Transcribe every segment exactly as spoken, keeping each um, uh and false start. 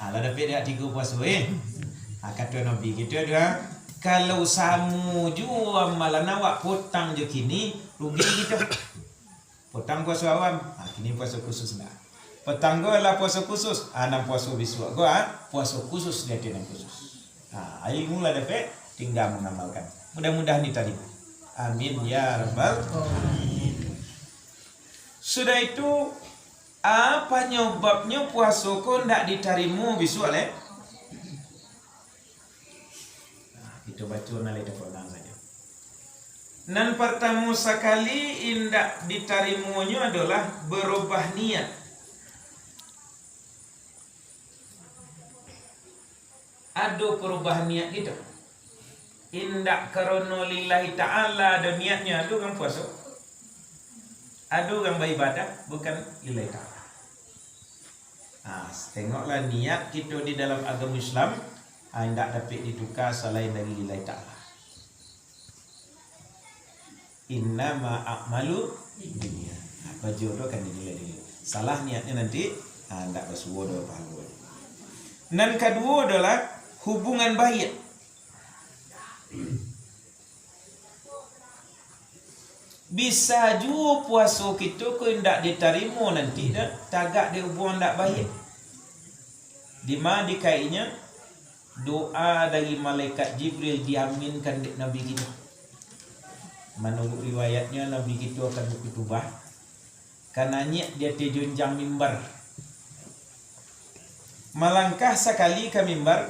Ah, lah dapek dek tigo puaso, eh? Ah, kato Nabi kito tu, ah, "Kalau samo juo amalan awak potang jo kini, rugi kito." Potang puaso awam, ah, kini puaso khusus ndak. Potang ko lah puaso khusus, ah, nan puaso bisuak ko, ah, puaso khusus di ateh nan khusus. Ah, ilmu lah dapek, tingga mangamalkan. Mudah-mudahan ditarimo. Amin, ya rabbal alamin. Sudah itu, a panyababnyo puaso ko ndak ditarimo bisuak, leh? Nah, kito baco nan lai takenal sajo. Nan partamo sakali indak ditarimonyo adolah barubah niat. Ado parubahan niat kito. Indak karano lillahi ta'ala ado niatnyo, ado urang puaso, ado urang baibadah bukan lillahi ta'ala. Nah, tengoklah niat kito di dalam agamo Islam, ah, indak dapek dituka salain dari lillahi ta'ala. Innama a'malu binniat. Nah, bajo tu akan dinilai dulu. Salah niatnyo nanti, ah, ndak basuo doh pahalo. Nan kaduo adolah hubungan baiak. Bisa juo puaso kito ko indak ditarimo nanti doh, tagak dek hubungan ndak baiak. Dima dikaiknyo? Doa dari malaikat Jibril diaminkan dek Nabi kito. Manuruik riwayatnyo, Nabi kito akan bakutubah, ka naiak di ateh jonjang mimbar. Malangkah sakali ka mimbar,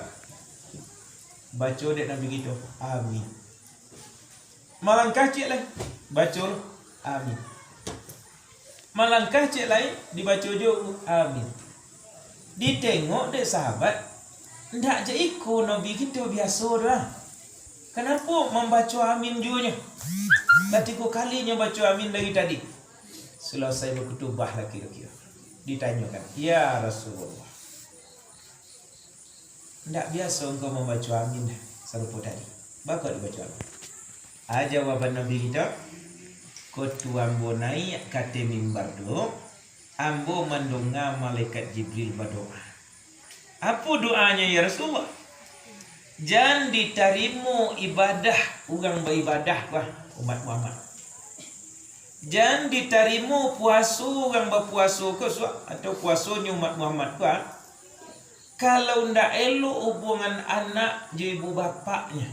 baco dek Nabi kito, "Amin." Malangkah ciek lai, baco, "Amin." Malangkah ciek lai, dibaco juo, "Amin." Ditengok dek sahabat, ndak jak iko Nabi kito biaso tu, ah. Kanapo mambaco amin juo nyo? Lah tigo kali nyo baco amin dari tadi. Sulasai bakutubah lah kiro-kiro. Ditanyokan, "Ya Rasulullah, ndak biaso Angkau mambaco amin sarupo tadi. Baa kok dibaco amin?" A jawaban Nabi kito, "Kok tu ambo naiak ka ateh mimbar tu, ambo mandonga malaikat Jibril badoa." "Apo doanyo, ya Rasulullah?" "Jan ditarimo ibadah urang baibadah ko, ah, umat Muhammad. Jan ditarimo puaso urang bapuaso ko, suak, atau puasonyo umat Muhammad ko, ah, kalau ndak elok hubungan anak jo ibu bapaknyo."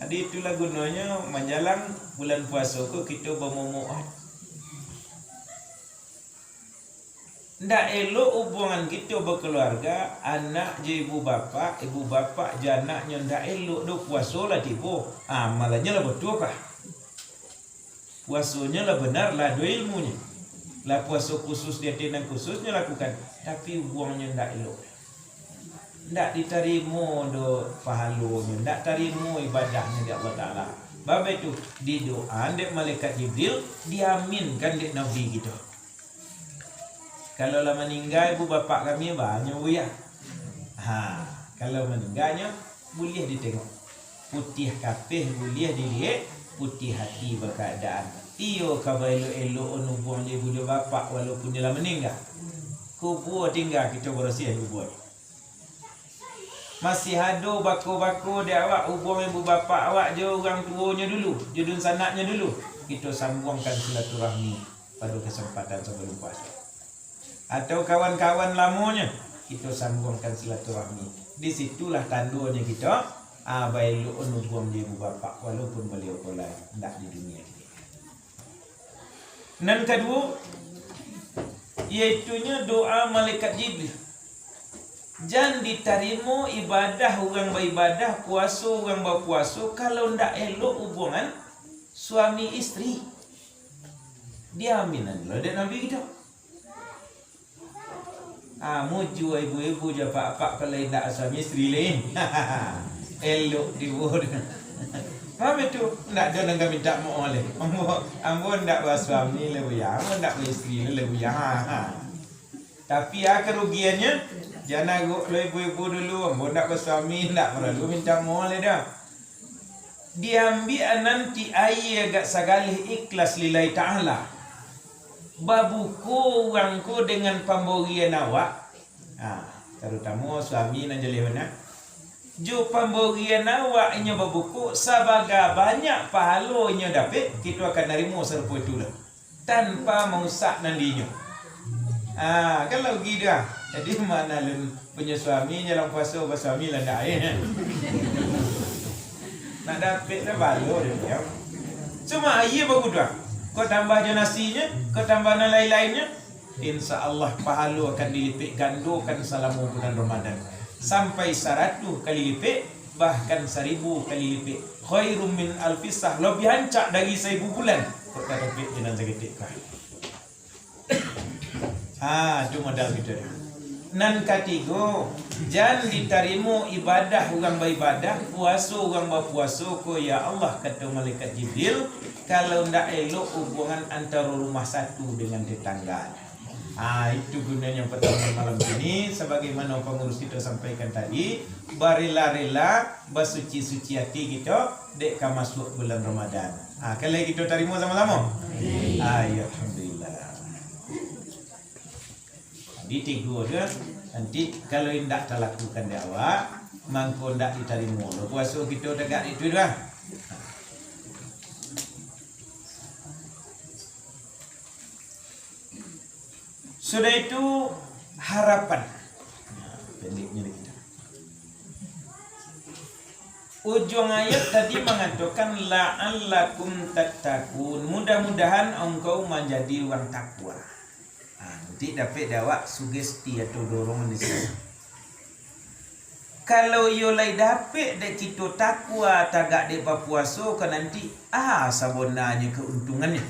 Jadi, itulah gunonyo manjalang bulan puaso ko kito bamomoan. Ndak elok hubungan kito bakaluarga, anak jo ibu bapak, ibu bapak jo anaknyo ndak elok doh, puaso lah tibo. Ah, malannyo lah batua kah? Puasonyo lah bana, lah ado ilmunyo. Lah puaso khusus di ateh nan khusus nyo lakukan, tapi hubungannyo ndak elok. Ndak ditarimo doh pahalonyo, ndak tarimo ibadahnyo dek Allah Taala. Baa baitu, didoaan dek malaikat Jibril, diaminkan dek Nabi kito. Kalau lah maningga ibu bapak kami, banyak buliah. Ha, kalau maningganyo, buliah ditengok. Putiah kapeh buliah diliek, putiah ati bakaadaan. Iyo ka baelok-elok nubuang jo ibu jo bapak, walaupun nyo lah maningga. Kubua tingga kito barasiahan kubua. Masih ado bako-bako di awak, hubungan ibu bapak awak jo urang tuonyo dulu, jo dunsanaknyo dulu, kito sambuangkan silaturahmi pado kasempatan sabalum puaso. Atau kawan-kawan lamonyo, kito sambuangkan silaturahmi. Di situlah tandonyo kito, ah, baelok nubuang jo ibu bapak, walaupun baliau ko lah indak di dunia kini. Nan kaduo, yaitunyo doa malaikat Jibril. Jan ditarimo ibadah urang baibadah, puaso urang bapuaso, kalau ndak elok hubungan suami istri. Diaminan lo dek Nabi kito. Ah, mujua ibu-ibu jo apak-apak, kalau indak suami istri lai. Elok tibo. Mano tu? Ndak ado nan ka mintak maoh lai. Ambo, ambo ndak basuami lai, Buya. Ambo ndak baistri lai, Buya. Ha, ha. Tapi, ah, karugiannyo, jan agok lo ibu-ibu dulu. Ambo ndak basuami, ndak paralu mintak maoh lai doh. Diambiak nanti aia agak sagaleh ikhlas lillahi ta'ala. Babuko urang ko dengan pamborian awak, Ha, tarutamo suami nan jaleh bana. Jo pamborian awak inyo babuko, sabaga banyak pahalo inyo dapek, kito akan narimo sarupo itu lah. Tanpa mausak nan di inyo. Ha, kan lah rugi tu ah. Jadi, ma nan alun punyo suami, jalan puaso basuami lah ndak, eh. Nak dapek lah pahalo dia, yo. Cuma aia baguduang. Kok tambah jo nasinyo, kok tambah nan lain-lainnyo, insya Allah pahalo akan dilipek gandokan salamo bulan Ramadan. Sampai saratuih kali lipek, bahkan saribu kali lipek. Khairum min alfi syah, labiah rancak dari saribu bulan. Kok tadapek jo nan saketek tu. Ha, tu modal kito tu. Nan katigo, jan ditarimo ibadah urang baibadah, puaso urang bapuaso ko, ya Allah, kato malaikat Jibril, kalau ndak elok hubungan antaro rumah satu dengan tetangga. Ha, itu gunonyo pertemuan malam kini, sabagaimano pangurus kito sampaikan tadi, barela-rela, basuci-suci ati kito, dek ka masuak bulan Ramadan. Ha, kan lai kito tarimo samo-samo? Amin. Ha, ya, alhamdulillah. Jadi tigo tu, nanti kalau indak talakukan di awak, mangko indak ditarimo lo puaso kito tagak itu tu ah. Sudah itu, harapan. Nah, pendeknya dikit. Ujuang ayat tadi mangatokan, "La'allakum tattaqun." Mudah-mudahan angkau manjadi urang takwa. Ha, nanti dapek dek awak sugesti atau dorongan di sinan. Kalau iyo lai dapek dek kito takwa tagak dek bapuaso ka nanti, ah, sabonanyo keuntungannyo.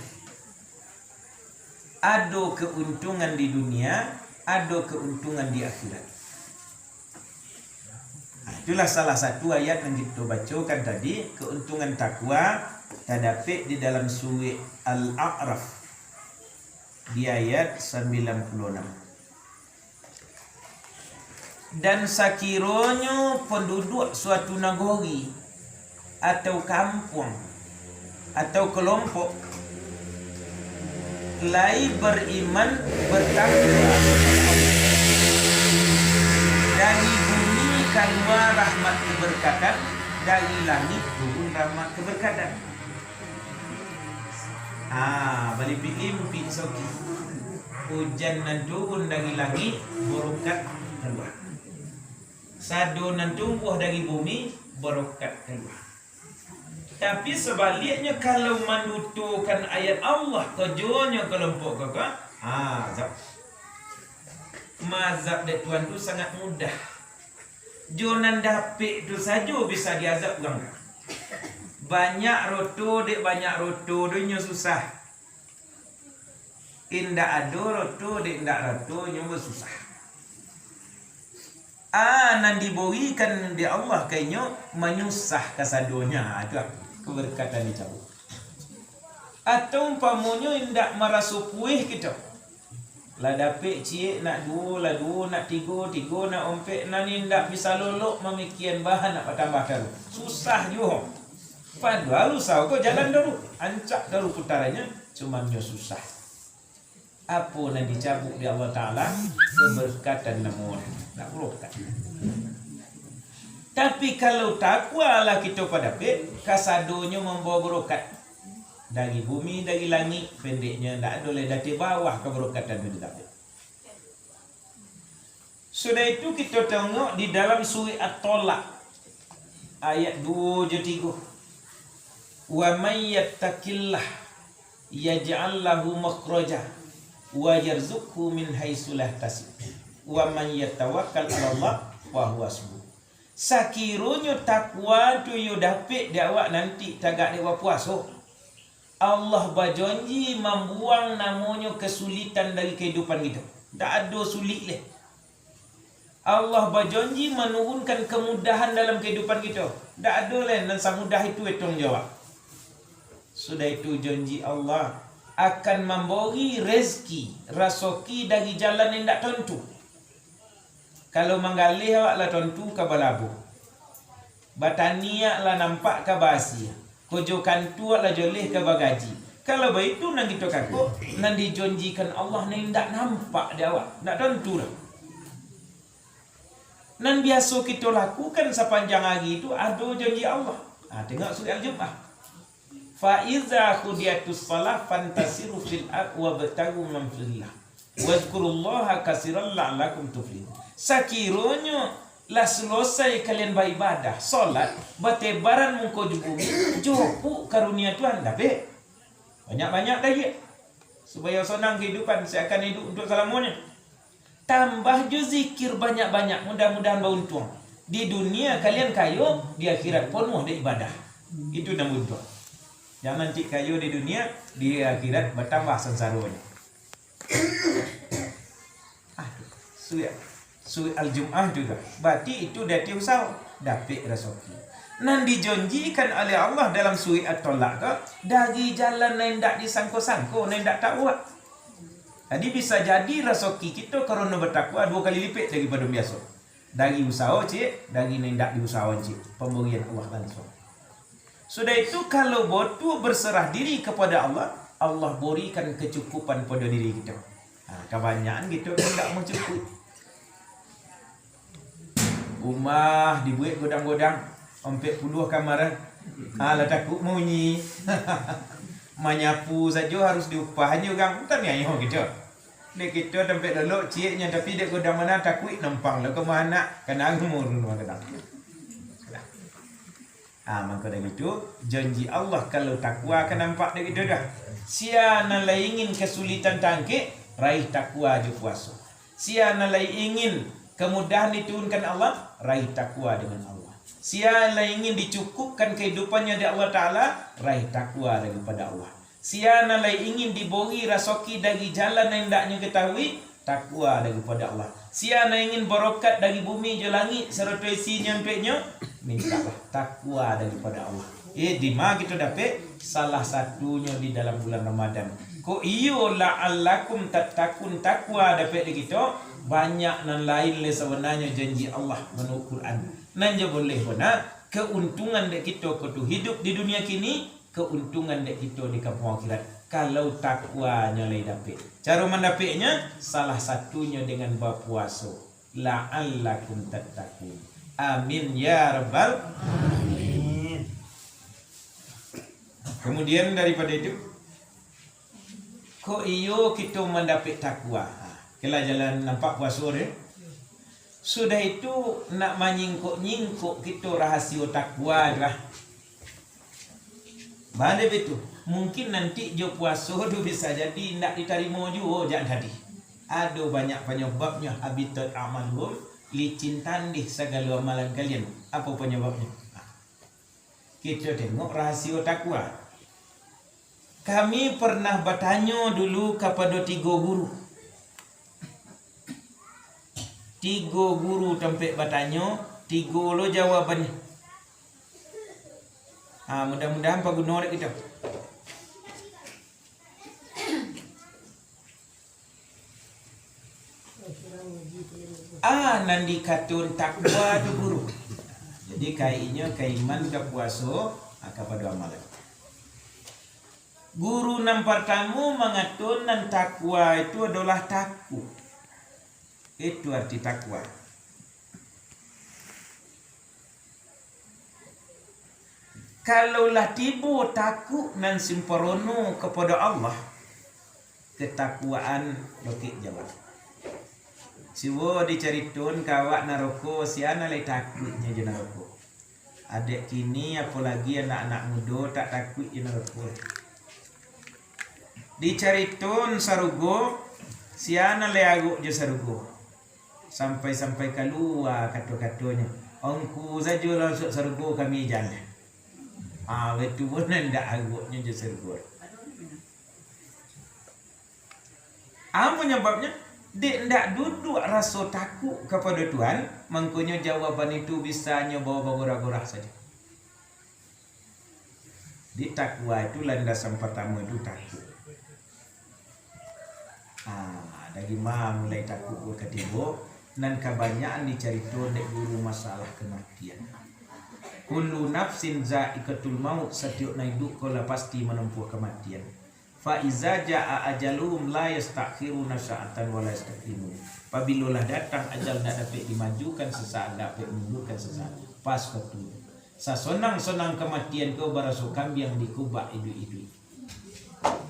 Ado keuntungan di dunia, ado keuntungan di akhirat. Nah, itulah salah satu ayat yang kita bacakan tadi, keuntungan takwa tadapek di dalam surah Al-A'raf di ayat sambilan puluah anam. Dan sakironyo panduduak suatu nagori, atau kampuang, atau kalompok, lai bariman, bartakwa, dari bumi kalua rahmat kabarkatan, dari langik turun rahmat kabarkatan. Ah, balipik-lipik soki. Ujan nan turun dari langik, barokat kalua. Sado nan tumbuah dari bumi, barokat kalua. Tapi sabaliaknyo, kalau mandutokan ayat Allah, kojonyo kalompok kaka, ha, azab. Maazab dek Tuhan tu sangat mudah. Jo nan dapek tu sajo bisa diazab urang. Banyak roto dek banyak roto tu inyo susah. Indak ado roto dek indak roto inyo basusah. Ah, nan diborikan dek Allah ka inyo manyusah kasadonyo. Ah, tu ah, kabarkatan dicabuik. Atau umpamonyo indak maraso pueh kito. Lah dapek ciek, nak duo, lah duo, nak tigo, tigo, nak ompek, nan indak bisa lolok mamikian bahan nak batambah taruih. Susah juo. Padohal usaho ko jalan taruih, rancak taruih putarannyo, cuman nyo susah. Apo nan dicabuik dek Allah Taala, kabarkatan namo, nak barokat. Tapi kalau takwa lah kito padapek, kasadonyo mambawa barokat. Dari bumi, dari langik, pendeknyo, ndak ado lai di ateh bawah kabarokatan tu didapek. Sudah itu, kito tengok di dalam surah At-Thalaq, ayat duo jo tigo. "Wa may yattaqillah yaj'al lahu makhraja wa yarzuqhu min haitsu la yahtasib. Wa may yatawakkal 'alallah fa huwa hasbuh." Sakironyo takwa tu iyo dapek dek awak nanti tagak dek bapuaso, Allah bajanji mambuang namonyo kasulitan dari kahidupan kito. Ndak ado sulik leh. Allah bajanji manurunkan kamudahan dalam kahidupan kito. Ndak ado leh nan samudah itu etong jo awak. Sudah itu, janji Allah akan mambori rezeki, rasoki dari jalan nan indak tontu. Kalau manggaleh awak lah tontu ka balabuah. Batani awak lah nampak ka bahasia. Kojo kantua awak lah joleh ka bagaji. Kalau baitu nan kito kako, nan dijanjikan Allah nan indak nampak dek awak, indak tontu doh. Nan biaso kito lakukan sapanjang ari tu ado janji Allah. Ha, tengok surah Al-Jumu'ah. "Fa iza qudiyatus shalah fantashiru fil ardhi wabtaghu min fadlillah. Wazkurullaha katsiran la'allakum tuflihun." Sakironyo lah selesai kalian baibadah, salat, batebaran muko jo bumi, jopuk karunia Tuhan, dapek. Banyak-banyak dayek. Supayo sonang kahidupan, seakan hidup untuak salamonyo. Tambah jo zikir banyak-banyak, mudah-mudahan bauntuang. Di dunia kalian kayo, di akhirat ponuah dek ibadah. Itu nan bauntuang. Jangan cik kayo di dunia, di akhirat batambah sansaronyo. Ah, suik. Suik Al-Jumu'ah tu dah. Berarti itu dati usaho. Dapek rasoki. Nan dijanjikan oleh Allah dalam suik At-Thalaq tu, dari jalan nan indak disangko-sangko, nan indak tahu. Jadi bisa jadi rasoki kito karano batakwa duo kali lipek daripado biaso. Dari usaho ciek, dari nan indak diusahoan ciek. Pambarian Allah langsung. Sudah itu, kalau batua berserah diri kepada Allah, Allah berikan kecukupan pada diri kito. Ha, kabanyakan kito tu indak mancukupi. Rumah dibuek godang-godang, ampek puluah kamar. Ha, lah takuik munyi. Manyapu sajo harus diupah jo urang. Taniayo kito. Dek kito tampek lolok cieknyo, tapi dek godang mano takuik nampang lo ka rumah anak, kanang murun rumah gadang. Ah, mangko dari itu, janji Allah kalau takwa ka nampak dari itu dah. Sia nan lai ingin kasulitan tangkek, raih takwa jo puaso. Sia nan lai ingin kemudahan diturunkan Allah, raih takwa dengan Allah. Sia nan lai ingin dicukupkan kehidupannya dek Allah Taala, raih takwa daripada Allah. Sia nan lai ingin dibori rasoki dari jalan nan indak nyo katahui, takwa daripado Allah. Sia nan ingin barokat dari bumi jo langik sarato isinyo untuaknyo, mintalah takwa daripado Allah. Eh, di ma kito dapek? Salah satunyo di dalam bulan Ramadan. Kok iyo, la'allakum tattaqun, takwa dapek di kito, banyak nan lain lai sabananyo janji Allah manuruik Quran. Nan jo boleh bana, keuntungan dek kito ko tu hidup di dunia kini, keuntungan dek kito di kampuang akhirat, kalau takwanyo lai dapek. Caro mandapeknyo, salah satunyo dengan bapuaso. La'allakum tattaqun. Amin, ya rabbal alamin. Kemudian daripada itu, kok iyo kito mandapek takwa? Ha, kela jalan nampak puaso deh. Sudah itu, nak manyingkok-nyingkok kito rahasio takwa tu lah. Baa dek itu, mungkin nanti jo puaso tu bisa jadi indak ditarimo juo, jan tadi. Ado banyak panyababnyo, habitat amaluhum, licin tandih sagalo amalan kalian. Apo panyababnyo? Nah, kito tengok rahasio takwa. Kami pernah batanyo dulu kapado tigo guru. Tigo guru tampek batanyo, tigo lo jawabannyo. Ha, mudah-mudahan paguno dek kito. Ah, nan dikatoan takwa tu, guru. Jadi, kainyo ka iman, ka puaso, ah, kapado amalan. Guru nan partamo mangato nan takwa itu adolah takuik. Itu arti takwa. Kalau lah tibo takuik nan samparono kapado Allah, katakwaan lokek jawab. Cubo dicaritoan ka awak naroko, sia nan lai takuiknyo jo naroko. Adek kini, apolagi anak-anak mudo, tak takuik jo naroko. Dicaritoan sarugo, sia nan lai arok jo sarugo. Sampai-sampai kalua kato-katonyo, "Angku sajo lah masuak sarugo, kami jan." Ah, baitu pun indak aroknyo jo sarugo. Apo nyababnyo? Dek indak duduak raso takuik kapado Tuhan, mangkonyo jawaban itu bisanyo bawa bagorah-gorah sajo. Di takwa itu landasan partamo itu takuik. Ah, dari ma mulai takuik ko katibo, nan kabanyakan dicarito dek guru masalah kamatian. Kullu nafsin za'iqatul maut, satiok nan iduik ko lah pasti manampuah kamatian. Fa iza jaa ajaluhum la yastakhiruna sa'atan wa la yastaqdimun. Pabilo lah datang ajal, ndak dapek dimajukan sasaat, ndak dapek dimundurkan sasaat. Pas waktu. Sasonang-sonang kamatian ko baraso kambiang dikubak iduik-iduik.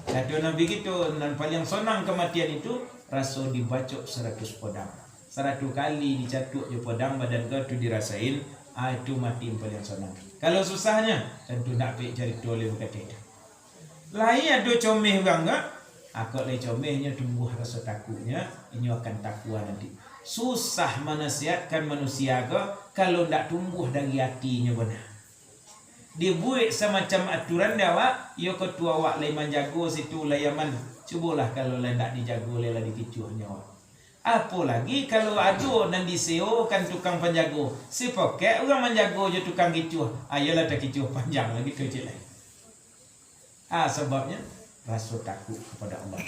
Kato Nabi kito, nan paliang sonang kamatian itu, raso dibacok saratus podang. Saratuih kali dicatuak jo podang badan ko tu dirasain, ah, itu mati nan paliang sonang. Kalau susahnyo, tantu ndak pek carito lai bakato itu. Lai ado comeh urang ko, ah, kok lai comehnyo tumbuah raso takuiknyo, inyo akan takwa nanti. Susah manasihatkan manusia ko, kalau ndak tumbuah dari atinyo bana. Dibuek samacam aturan dek awak, iyo ko tu awak lai manjago situ lai aman. Cubolah kalau lai ndak dijago, lai lah dikicuah nyo awak. Apo lagi kalau ado nan disewokan tukang panjago, sapakek urang manjago jo tukang kicuah, ah, iyolah takicuah panjang lagi tu cek lai. Ah, sababnyo raso takuik kapado Allah.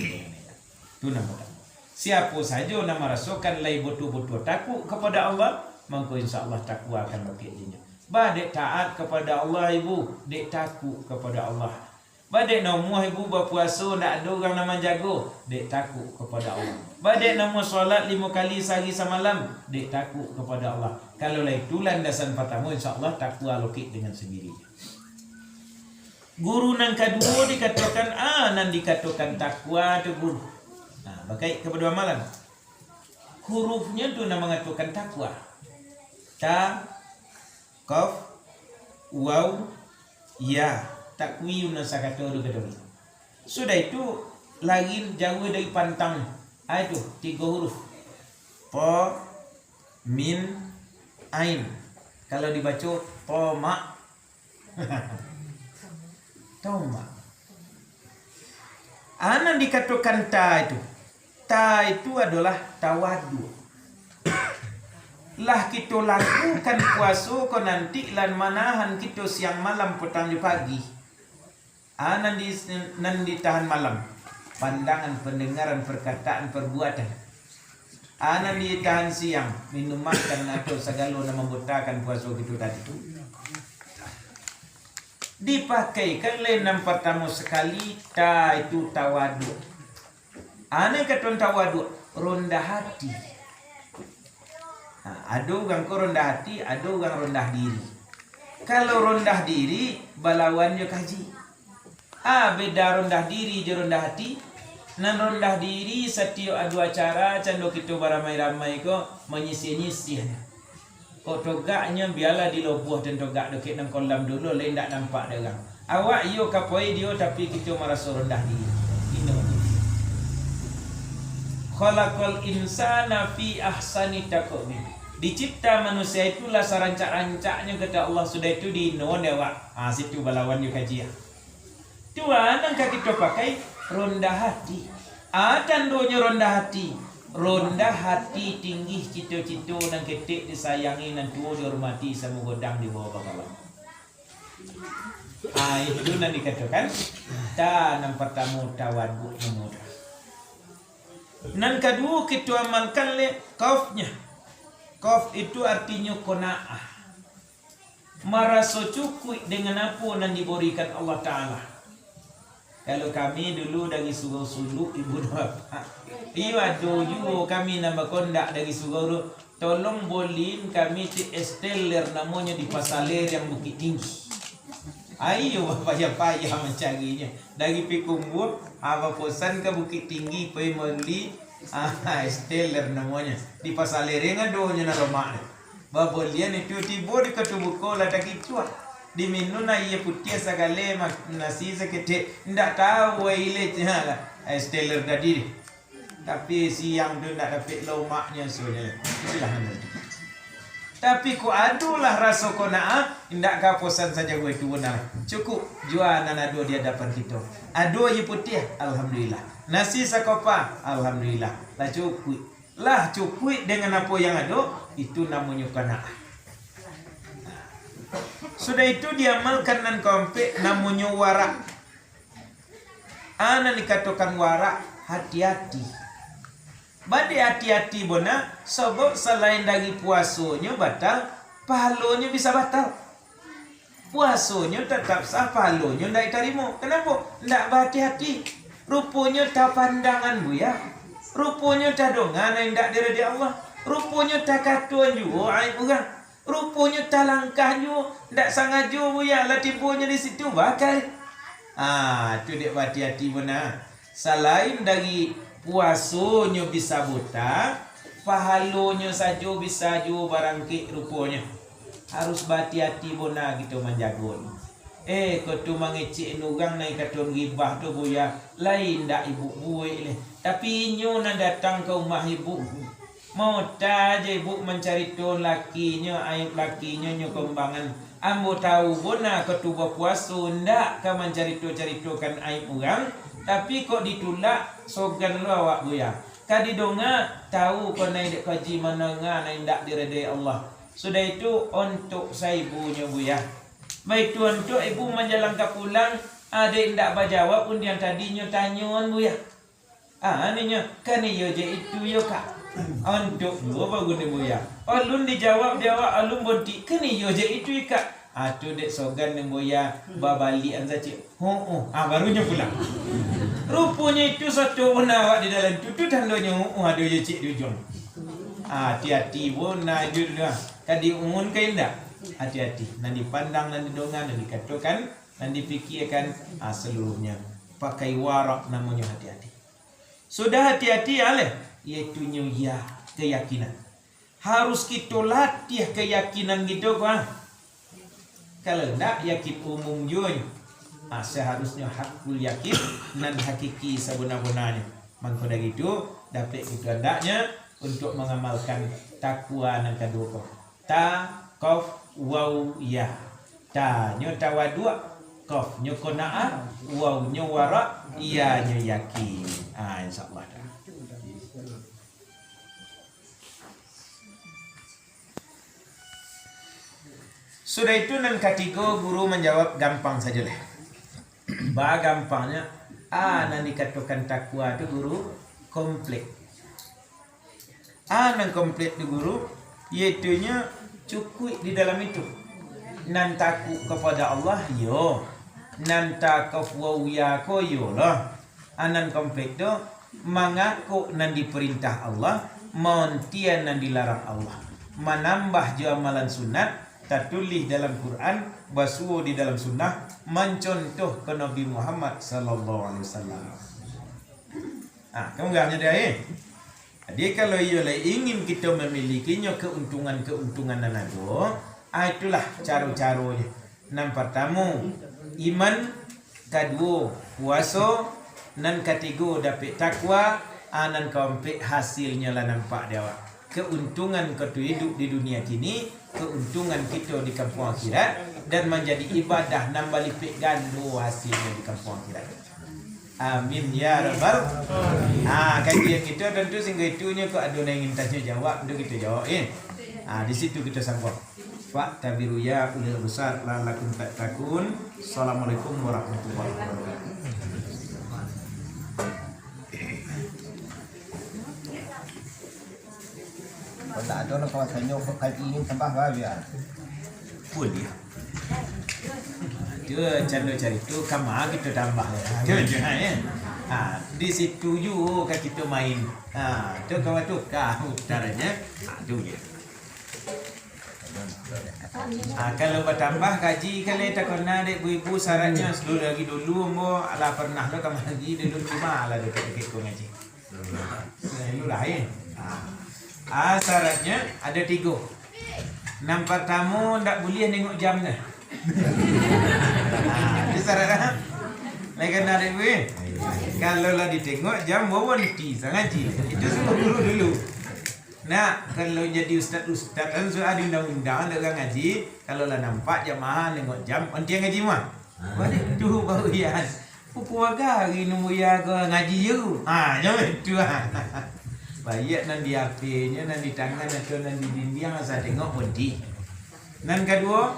Tu nan partamo. Siapo sajo nan marasokan lai batua-batua takuik kapado Allah, mangko insya Allah takwa akan lokek dinyo. Ba dek taat kapado Allah ibu, dek takuik kapado Allah. Ba dek namuah ibu bapuaso, ndak ado urang nan manjago, dek takuik kapado Allah. Ba dek namuah salat limo kali sahari samalam, dek takuik kapado Allah. Kalau lah itu landasan partamo, insya Allah takwa lokek dengan sandirinyo. Guru nan kaduo dikatokan, ah, nan dikatokan takwa tu, guru. Nah, bakait kapado amalan. Hurufnyo tu nan mangatokan takwa. Ta, qaf, waw, ya. Taqwi nan sakato tu kato. Sudah itu, lari jauah dari pantang. Ah, itu, tigo huruf. Ta, mim, ain. Kalau dibaco, tomak, Tomak. Ah, nan dikatokan ta itu. Ta itu adolah tawaduk. Lah kito lakukan puaso ko nanti lan manahan kito siang malam, patang jo pagi. Ah, nan di, nan ditahan malam. Pandangan, pandangaran, parkataan, parbuatan. Ah, nan ditahan siang, minum makan, atau sagalo nan mambutakan puaso kito tadi tu. Dipakaikan lai nan partamo sakali, ta itu tawaduk. Ah, nan katokan tawaduk, rondah hati. Ha, ado urang ko rondah hati, ado urang rondah diri. Kalau rondah diri, balawan jo kaji. Ah, beda rondah diri jo rondah hati. Nan rondah diri, satiok ado acara, cando kito baramai-ramai ko, manyisiah-nyisiah. Kok togaknyo, bialah di lobuah tantogak dokek nan kolam dulu, lai indak nampak dek urang. Awak iyo ka pai dio, tapi kito maraso rondah diri. Ino. Khalaqal insana fi ahsani taqwim. Dicipta manusia itu lah sarancak-rancaknyo, kata Allah, sudah itu diino dek awak. Ha, situ balawan jo kaji ah. Tu a nan ka kito pakai, rondah hati. A tandonyo rondah hati. Rondah hati, tinggi cito-cito, nan ketek disayangi, nan tuo dihormati, samo godang dibawo bakawan. A, itu nan dikatokan, ta nan partamo tawaduk namo tu. Nan kaduo kito amalkan lai qafnyo. Qaf itu artinyo qanaah. Maraso cukuik dengan apo nan dibarikan Allah Ta'ala. Kalau kami dulu dari Surau Suluk, ibu dan bapak, iyo ado juo kami nan bakondak dari surau tu, tolong boliin kami tu es teler namonyo di Pasar Lereng Bukittinggi. Iyo bapayah-payah mancarinyo. Dari Pikumbuang, ha, baposan ka Bukittinggi, pai mambali, ha, es teler namonyo. Di Pasar Lereng adonyo nan lomak tu. Babalian itu tibo di katubuko lah takicuah. Diminun aia putiah sagaleh, ma-, nasi saketek. Indak tahu ai ileh, ha lah. Es teler tadi. Tapi siang tu indak dapek lomaknyo rasonyo. Itulah nan tadi. Tapi kok adolah raso qanaah, indak kaposan sajago itu, bana. Cukup jua nan ado di adapan kito. Ado aia putiah, alhamdulillah. Nasi sakopa, alhamdulillah. Lah cukuik. Lah cukuik dengan apo yang ado, itu namonyo qanaah. Sudah itu diamalkan nan kaampek, namonyo warak. A nan dikatokan warak, hati-hati. Ba dek hati-hati bana, sabab salain dari puasonyo batal, pahalonyo bisa batal. Puasonyo tatap sah, pahalonyo indak ditarimo. Kanapo? Indak bahati-hati. Ruponyo tapandangan, Buya. Ruponyo tadonga nan indak diridai Allah. Ruponyo takatoan juo aib urang. Ruponyo talangkah juo, ndak sangajo, Buya, lah tibonyo di situ, bakai. Ah, tu dek baati-ati bana. Salain dari puasonyo bisa buta, pahalonyo sajo bisa juo barangkek ruponyo. Harus baati-ati bona kito manjagonyo. Eh, ko tu mangecek urang nan dikatoan gibah tu, Buya, lai indak ibuk buek leh. Tapi inyo nan datang ka umah ibuk. Maota je ibuk mancarito lakinyo, aib lakinyo nyo kembangan. Ambo tahu bona ko tu bapuaso ndak ka mancarito-caritokan aib urang, tapi kok ditulak, sogan lo awak, Buya. Ka didonga, tahu ko nan dek kaji mananga nan indak diridai Allah. Sudah itu, ontok saibunyo, Buya. Baitu ontok ibu manjalan ka pulang, dek indak bajawab undian tadi nyo tanyoan, Buya. Ah, ninyo, kan iyo je itu yo, Kak. Ontok juo baru ni, Buya. Alun dijawab dek awak, alun bonti, kan iyo je itu, Kak. Ah, tu dek sogan ni, Buya, babaliak an sacik. Huuh. Ah, baru nyo pulang. Ruponyo itu sato bana awak di dalam tu, tu tandonyo huuh ado je cik di ujuang. Ah, ati-ati bona iduik tu, ah. Ka diuun ka indak? Ati-ati. Nan dipandang, nan didonga, nan dikatokan, nan dipikiakan, ah, saluruhnyo. Pakai warak namonyo ati-ati. Sudah ati-ati, aleh, yaitunyo ya, keyakinan. Harus kito latiah keyakinan kito ko, ah. Kalau ndak, yakin umum juo nyo. Ah, seharusnyo hakul yakin nan hakiki sabana-bananyo. Mangko dari tu, dapek kito andaknyo untuk mangamalkan takwa nan kaduo ko. Ta, kof, wau, ya. Ta nyo tawaduak, kof nyo qanaah, wau nyo warak, ya nyo yakin. Ah, insyaallah. Sudah itu, nan katigo, guru manjawab gampang sajo lah. Bagampangnyo, a nan dikatokan takwa tu, guru, komplit. A nan komplit tu, guru, yaitunyo cukuik di dalam itu. Nan takuk kapado Allah, iyo. Nan takwa ko, iyolah. A nan komplit tu, mangakok nan diparintah Allah, maontian nan dilarang Allah, manambah jo amalan sunat, tatulih dalam Quran, basuo di dalam sunnah, mancontoh ka Nabi Muhammad sallallahu alaihi wasallam. Ah, ka munggahnyo dek ai. Jadi, kalau iyo lai ingin kito mamilikinyo keuntungan-keuntungan nan ado, ah, itulah caro-caronyo. Nan partamo, iman, kaduo, puaso, nan katigo, dapek takwa, ah, nan kaompek, hasilnyo lah nampak di awak. Keuntungan kito iduik di dunia kini, keuntungan kito di kampuang akhirat, dan manjadi ibadah nan balipek gando hasilnyo di kampuang akhirat. Amin ya rabbal. Ah, kajian kito tantu singgo itunyo, kok ado nan ingin tanyo jawab, tu kito jawab, eh. Ah, di situ kito sambuang. Fa'tabiru ya ulil absar la'allakum tattaqun. Assalamualaikum warahmatullahi wabarakatuh. Kalau tak ado lah kawasanyo, kok kaji ni tambah lah, biar. Buliah. Tu cando carito, kama kito tambah. Tu je, ha, ya. Ha, di situ juo ka kito main. Ha, tu kawa tu ka utaranyo. Ha, tu je. Ha, kalau batambah kaji, kalau takana dek ibu-ibu, syaratnyo dulu lagi dulu, ambo alah pernah lo kamari dulu, cuma alah deket-deket ko ngaji. Nah, itulah, eh. Ah. Ah, syaratnyo ado tigo. Nan partamo, ndak buliah nengok jam tu. Ah, itu syarat dah. Lai kana dek gue. Kalau lah ditengok jam, bawa nanti sangaji. Itu suruh guru dulu. Nah, kalau jadi ustaz-ustaz kan sudah ada undang-undang, ada orang ngaji. Kalau lah nampak jamaah nengok jam, ontian ngaji mah. Baliak tu baru ian. Pukua gari nan buya ko ngaji yo. Ha, nyo itu ha. Baiak nan di H P-nyo, nan di tangan atau nan di dindiang, asa tengok bonti. Nan kaduo,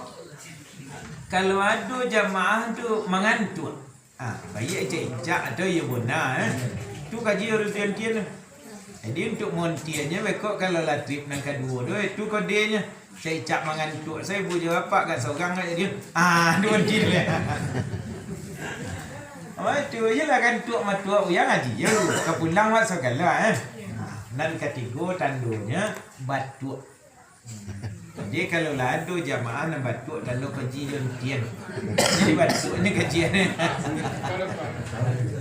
kalau ado jamaah tu mangantuak. Ha, baiak icak-icak atau iyo bona, eh. Tu kaji harus diantian tu. Jadi, untuak maontiannyo, beko kalau lah trip nan kaduo tu, eh, tu kodenyo. Cak-cak mangantuak, saya ibu jawab, "Pak, agak sorang agak jadi." Ah, tu onti tu, ya. Oh, itu je lah kan tuak matuak uyang aji. Yo, ka pulang wak sagalo, eh. Nan katigo tandonyo batuak. Jadi, kalau lah ado jamaah nan batuak, tando kaji jo untian. Jadi, batuak ni kajian.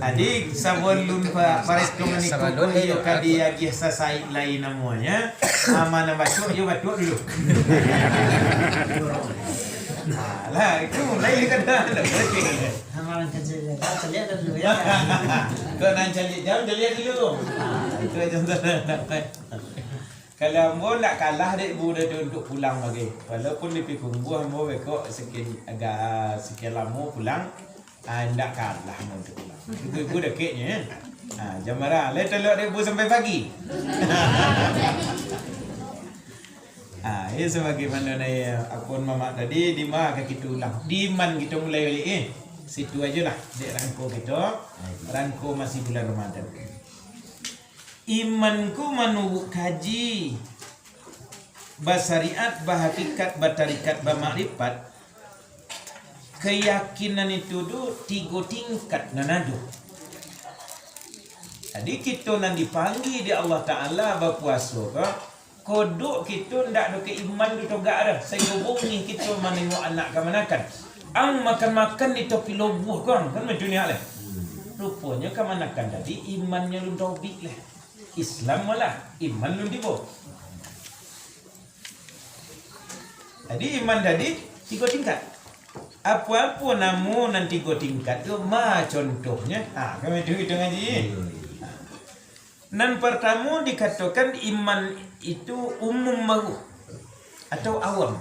Jadi, sabalun pa-, paretongan itu, Sabalun iyo, iyo, ka diagiah sasaik lai namonyo. Ama nan batuak, iyo batuak dulu. Alah, itu mulai ka dah. Amalan kecil, caliak dulu, ya. Kau nan caliak jam, caliak dulu. Ah, itu aja. Kalau ambo ndak kalah dek Bu Dado untuak pulang bagai. Walaupun di Pikumbuah ambo bekok sekian, agak sekian lamo pulang, ah, ndak kalah ambo untuak pulang. Ibu-ibu dakeknyo, ya. Ah, jam bara, lai talok dek Bu sampai pagi. Ah, ya, sebagaimana nai akun mamak tadi, di ma ka kito ulang? Di man kito mulai baliak, eh? Situ ajo lah, dek rangko kito. Rangko masih bulan Ramadan. Iman ko manuruik kaji, basariat, bahakikat, batarikat, bamakrifat. Kayakinan itu tu tigo tingkat nan ado. Jadi, kito nan dipanggia dek Allah Ta'ala bapuaso ko, kodok kito ndak ado keiman tu togak dah, sainggo bungih kito manengok anak kamanakan. Ang makan-makan di tapi lobuah ko, ang, kan macam ni lah. Ruponyo kamanakan tadi imannyo lun tobik lah. Islam malah, iman lun tibo. Jadi, iman tadi tigo tingkat. Apo-apo namo nan tigo tingkat tu? Ma, contohnyo. Ha, kami tu kito ngaji. Nan partamo dikatokan iman itu umum baru atau awam,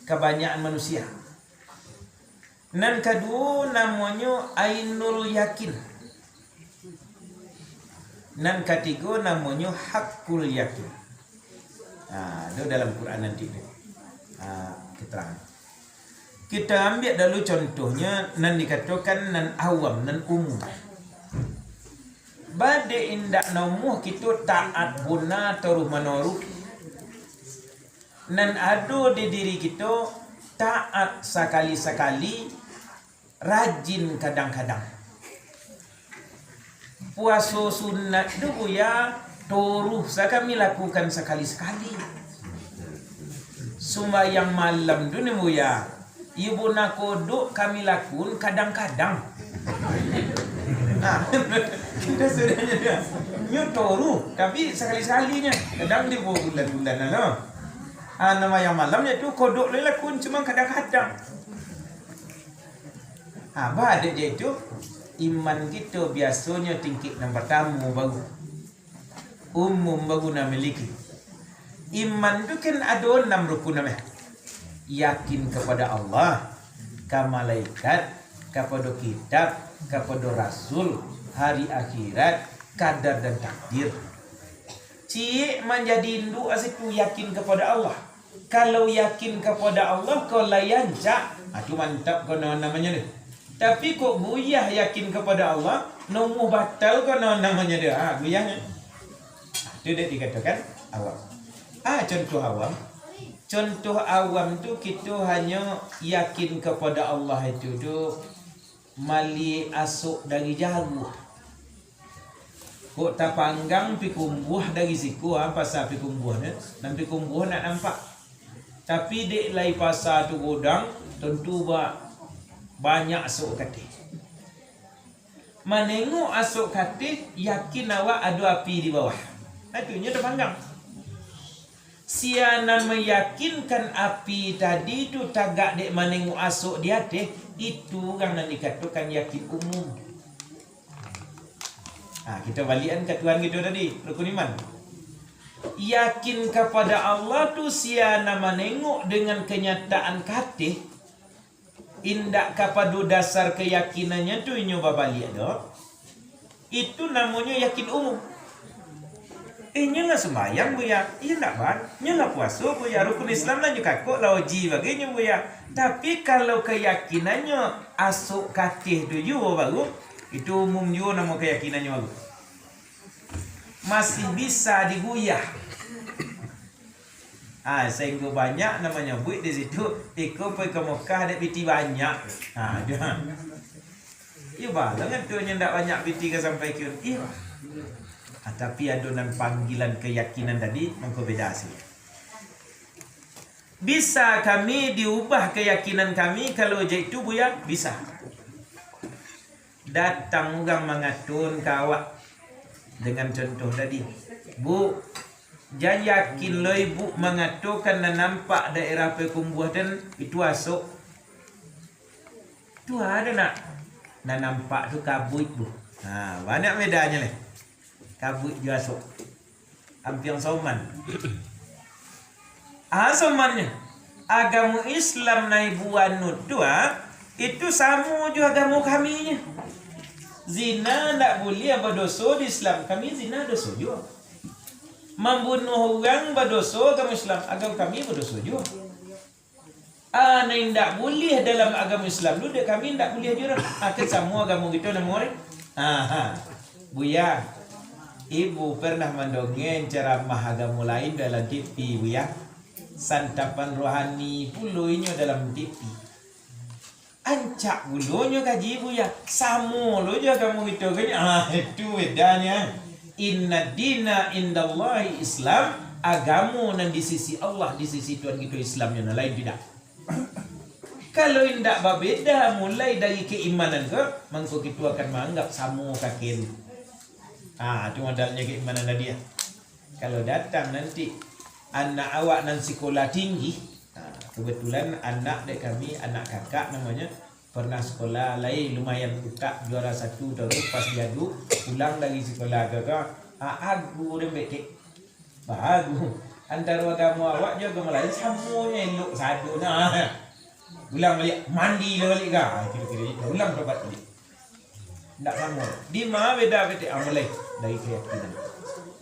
kabanyakan manusia. Nan kaduo namonyo ainul yakin. Nan katigo namonyo hakul yakin. Ha, tu dalam Quran nanti tu. Ha, keterangan. Kita ambiak dulu contohnya nan dikatokan nan awam, nan umum. Ba dek indak namuah kito taat bona toruh manoruh. Nan ado di diri kito taat sakali-sakali, rajin kadang-kadang. Puaso sunat tu, Buya, toruh sa kami lakukan sakali-sakali. Sumbayang malam tu ni, Buya, iyo bona kodok kami lakun kadang-kadang. Nah, kita sudahnyo dia. Nyo toruh, tapi sakali-sakali nyo. Kadang di bulan-bulan lah, no. Ah, sumbayang malam nyo tu kodok lai lakun, cuma kadang-kadang. Ha, ba dek je tu, iman kito biasonyo tingkek nan partamo baru. Umum baru nan miliki. Iman tu kan ado anam rukun namo. Yakin kapado Allah, ka malaikat, kapado kitab, kapado rasul, hari akhirat, kadar dan takdir. Ciek manjadi induak a situ yakin kapado Allah. Kalau yakin kapado Allah, kok lai rancak, ah, tu mantap ko nan namonyo tu. Tapi kok buyah yakin kapado Allah, namuah batal ko nan namonyo tu. Ha, buyahnyo. Tu dek dikatokan awam. Ah, contoh awam. Contoh awam tu kito hanyo yakin kapado Allah itu tu maliek asok dari jaruah. Kok tapanggang pikumbuah dari siko, ha, pasa pikumbuah tu, nan pikumbuah ndak nampak. Tapi dek lai pasa tu godang, tantu ba-, banyak asok kateh. Manengok asok kateh, yakin awak ado api di bawah. Nah, tu nyo tapanggang. Sia nan mayakinkan api tadi tu tagak dek manengok asok di ateh, itu urang nan dikatokan yakin umum. Ha, kito baliakan ka Tuhan kito tadi, rukun iman. Yakin kapada Allah tu sia nan manengok dengan kanyataan ka ateh, indak kapado dasar kayakinannyo tu inyo babaliak doh. Itu namonyo yakin umum. Eh, nyo lah sumbayang, Buya. Iyo ndak ban. Nyo lah puaso, Buya. Rukun Islam lah nyo kakok, lah uji bagai nyo, Buya. Tapi, kalau kayakinannyo asok kateh tu juo baru, itu umum juo namo kayakinannyo baru. Masih bisa diguyah. Ah, sainggo banyak nan manyabuik di situ, iko pai ka Mekah dek piti banyak. Ah, dah. Iyo, bah, lah ngantuaknyo ndak banyak piti ka sampai kiun. Iyo, bah. Ah, tapi ado nan panggilan kayakinan tadi, mangko beda hasilnyo. Bisa kami diubah kayakinan kami, kalau jak itu, Buya? Bisa. Datang urang mangaton ka awak dengan contoh tadi, "Bu, jan yakin lo Ibu mangatokan nan nampak daerah Payakumbuah tu, itu asok." Tu ado nak, nan nampak tu kabuik tu. Ha, banyak bedanyo leh. Kabuik jo asok. Ampiang soman. Ah, somannyo. Agamo Islam nan Ibu anut tu, ah, itu samo jo agamo kami nyo. Zina ndak buliah badoso di Islam. Kami zina doso juo. Mambunuah urang badoso agamo Islam. Agamo kami badoso juo. Ah, nan indak buliah dalam agamo Islam tu, dek kami indak buliah juo doh. Ah, kan samo agamo kito namo deh. Ah, ha. Buya, Ibu pernah mandongeng ceramah agamo lain dalam T V, Buya? Santapan rohani pulo inyo dalam T V. Ancak pulonyo kaji, Buya. Samo lo jo agamo kito kan? Ah, itu bedanyo. Inna dina indallahi Islam. Agamo nan di sisi Allah, di sisi Tuhan kito Islam, nyo nan lain tidak. Kalau indak babeda mulai dari keimanan ko, mangko kito akan maanggap samo kaken. Ah, tu modalnyo keimanan tadi, ah. Kalau datang nanti anak awak nan sikolah tinggi, ah, kebetulan anak dek kami, anak kakak namonyo, pernah sikolah, lai lumayan utak, juara satu tahu tu, pas diadu, pulang dari sikolah ko, ko, ah, agu den betek. Baru, antaro agamo awak jo agamo lain, samonyo elok sado nah. Ulang baliak, mandi lah baliak ka. Ah, kiro-kiro itu, ulang tobat baliak. Ndak samo. Di ma beda ketek amalai dari keyakinan.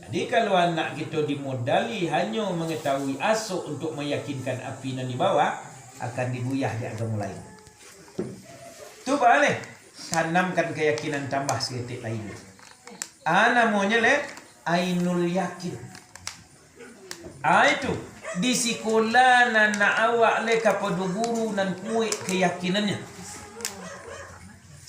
Jadi, kalau anak kito dimodali hanyo mangatahui asok untuk mayakinkan api nan di bawah, akan dibuyah di agamo lain. Tu baa leh, tanamkan keyakinan tambah saketek lain. Ah, namonyo leh, ainul yakin. Ah, itu, di sikolah nan nak awak leh kapado guru nan kuek keyakinannyo.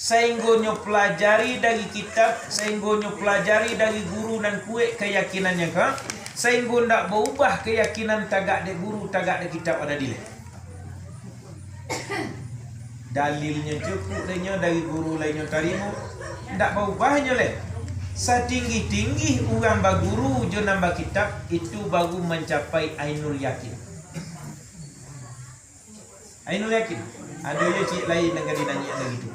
Sainggo nyo pelajari dari kitab, sainggo nyo pelajari dari guru nan kuek keyakinannyo ka, sainggo ndak baubah keyakinan tagak dek guru, tagak dek kitab, ado di leh. Dalilnyo cukuik dek nyo dari guru lai nyo tarimo, ndak baubahnyo leh. Satinggi-tinggi urang baguru jo nan bakitab, itu baru mancapai ainul yakin. Ainul yakin. Ado yo ciek lain nan ka dinanyiak lagi tu.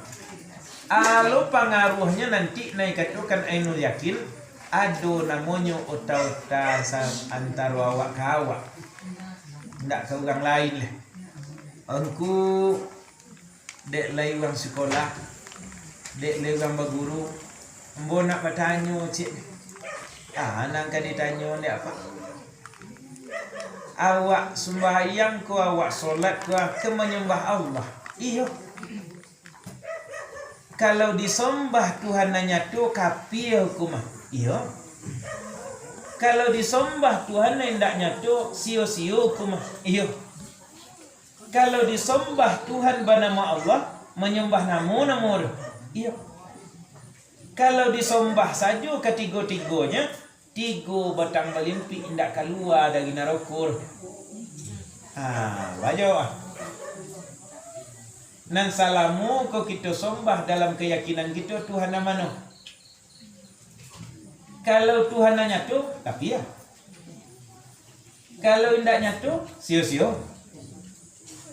Alo pangaruahnyo nanti nan dikatokan ainul yakin, ado namonyo ota-ota sa-, antaro awak ka awak. Ndak ka urang lain leh. Angku, dek lai urang sikolah, dek lai urang baguru, ambo nak batanyo ciek. Ah, nan ka ditanyo dek apak? Awak sumbayang ko, awak solat ko, ka manyambah Allah? Iyo. Kalau disombah Tuhan nan nyato, kapia hukumah? Iyo. Kalau disombah Tuhan nan indak nyato, sio-sio hukumah? Iyo. Kalau disombah Tuhan banamo Allah, manyambah namo-namo tu? Iyo. Kalau disombah sajo katigo-tigonyo, tigo batang balimpik indak kalua dari naroko tu. Ha, bajawab ah. Nan salamo ko kito sombah dalam kayakinan kito, Tuhan nan mano? Kalau Tuhan nan nyato, kapia. Kalau indak nyato, sio-sio.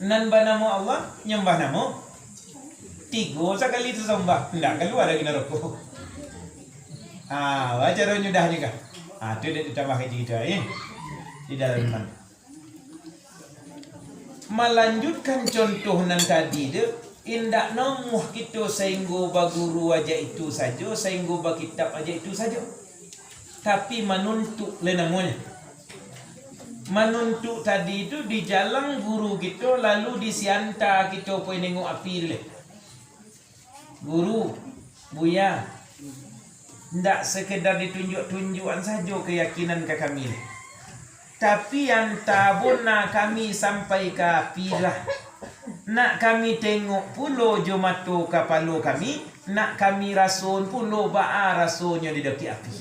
Nan banamo Allah, nyambah namo. Tigo sakali tasombah, indak kalua dari naroko. Ah, baco nyo dah nyo kah? Ah, tu dek ditambah kaji kito, eh. Di dalam iman. Malanjutkan contoh nan tadi tu, indak namuah kito sainggo baguru aja itu sajo, sainggo bakitab aja itu sajo. Tapi manuntuk lai namonyo. Manuntuk tadi tu dijalang guru kito, lalu disianta kito pai nengok api tu lai. Guru, Buya, ndak sekedar ditunjuak-tunjuakan sajo kayakinan ka kami, tapi anta bona kami sampai ka api lah. Nak kami tengok pulo jo mato kapalo kami, Nak kami rasoan pulo baa rasonyo di dakek api.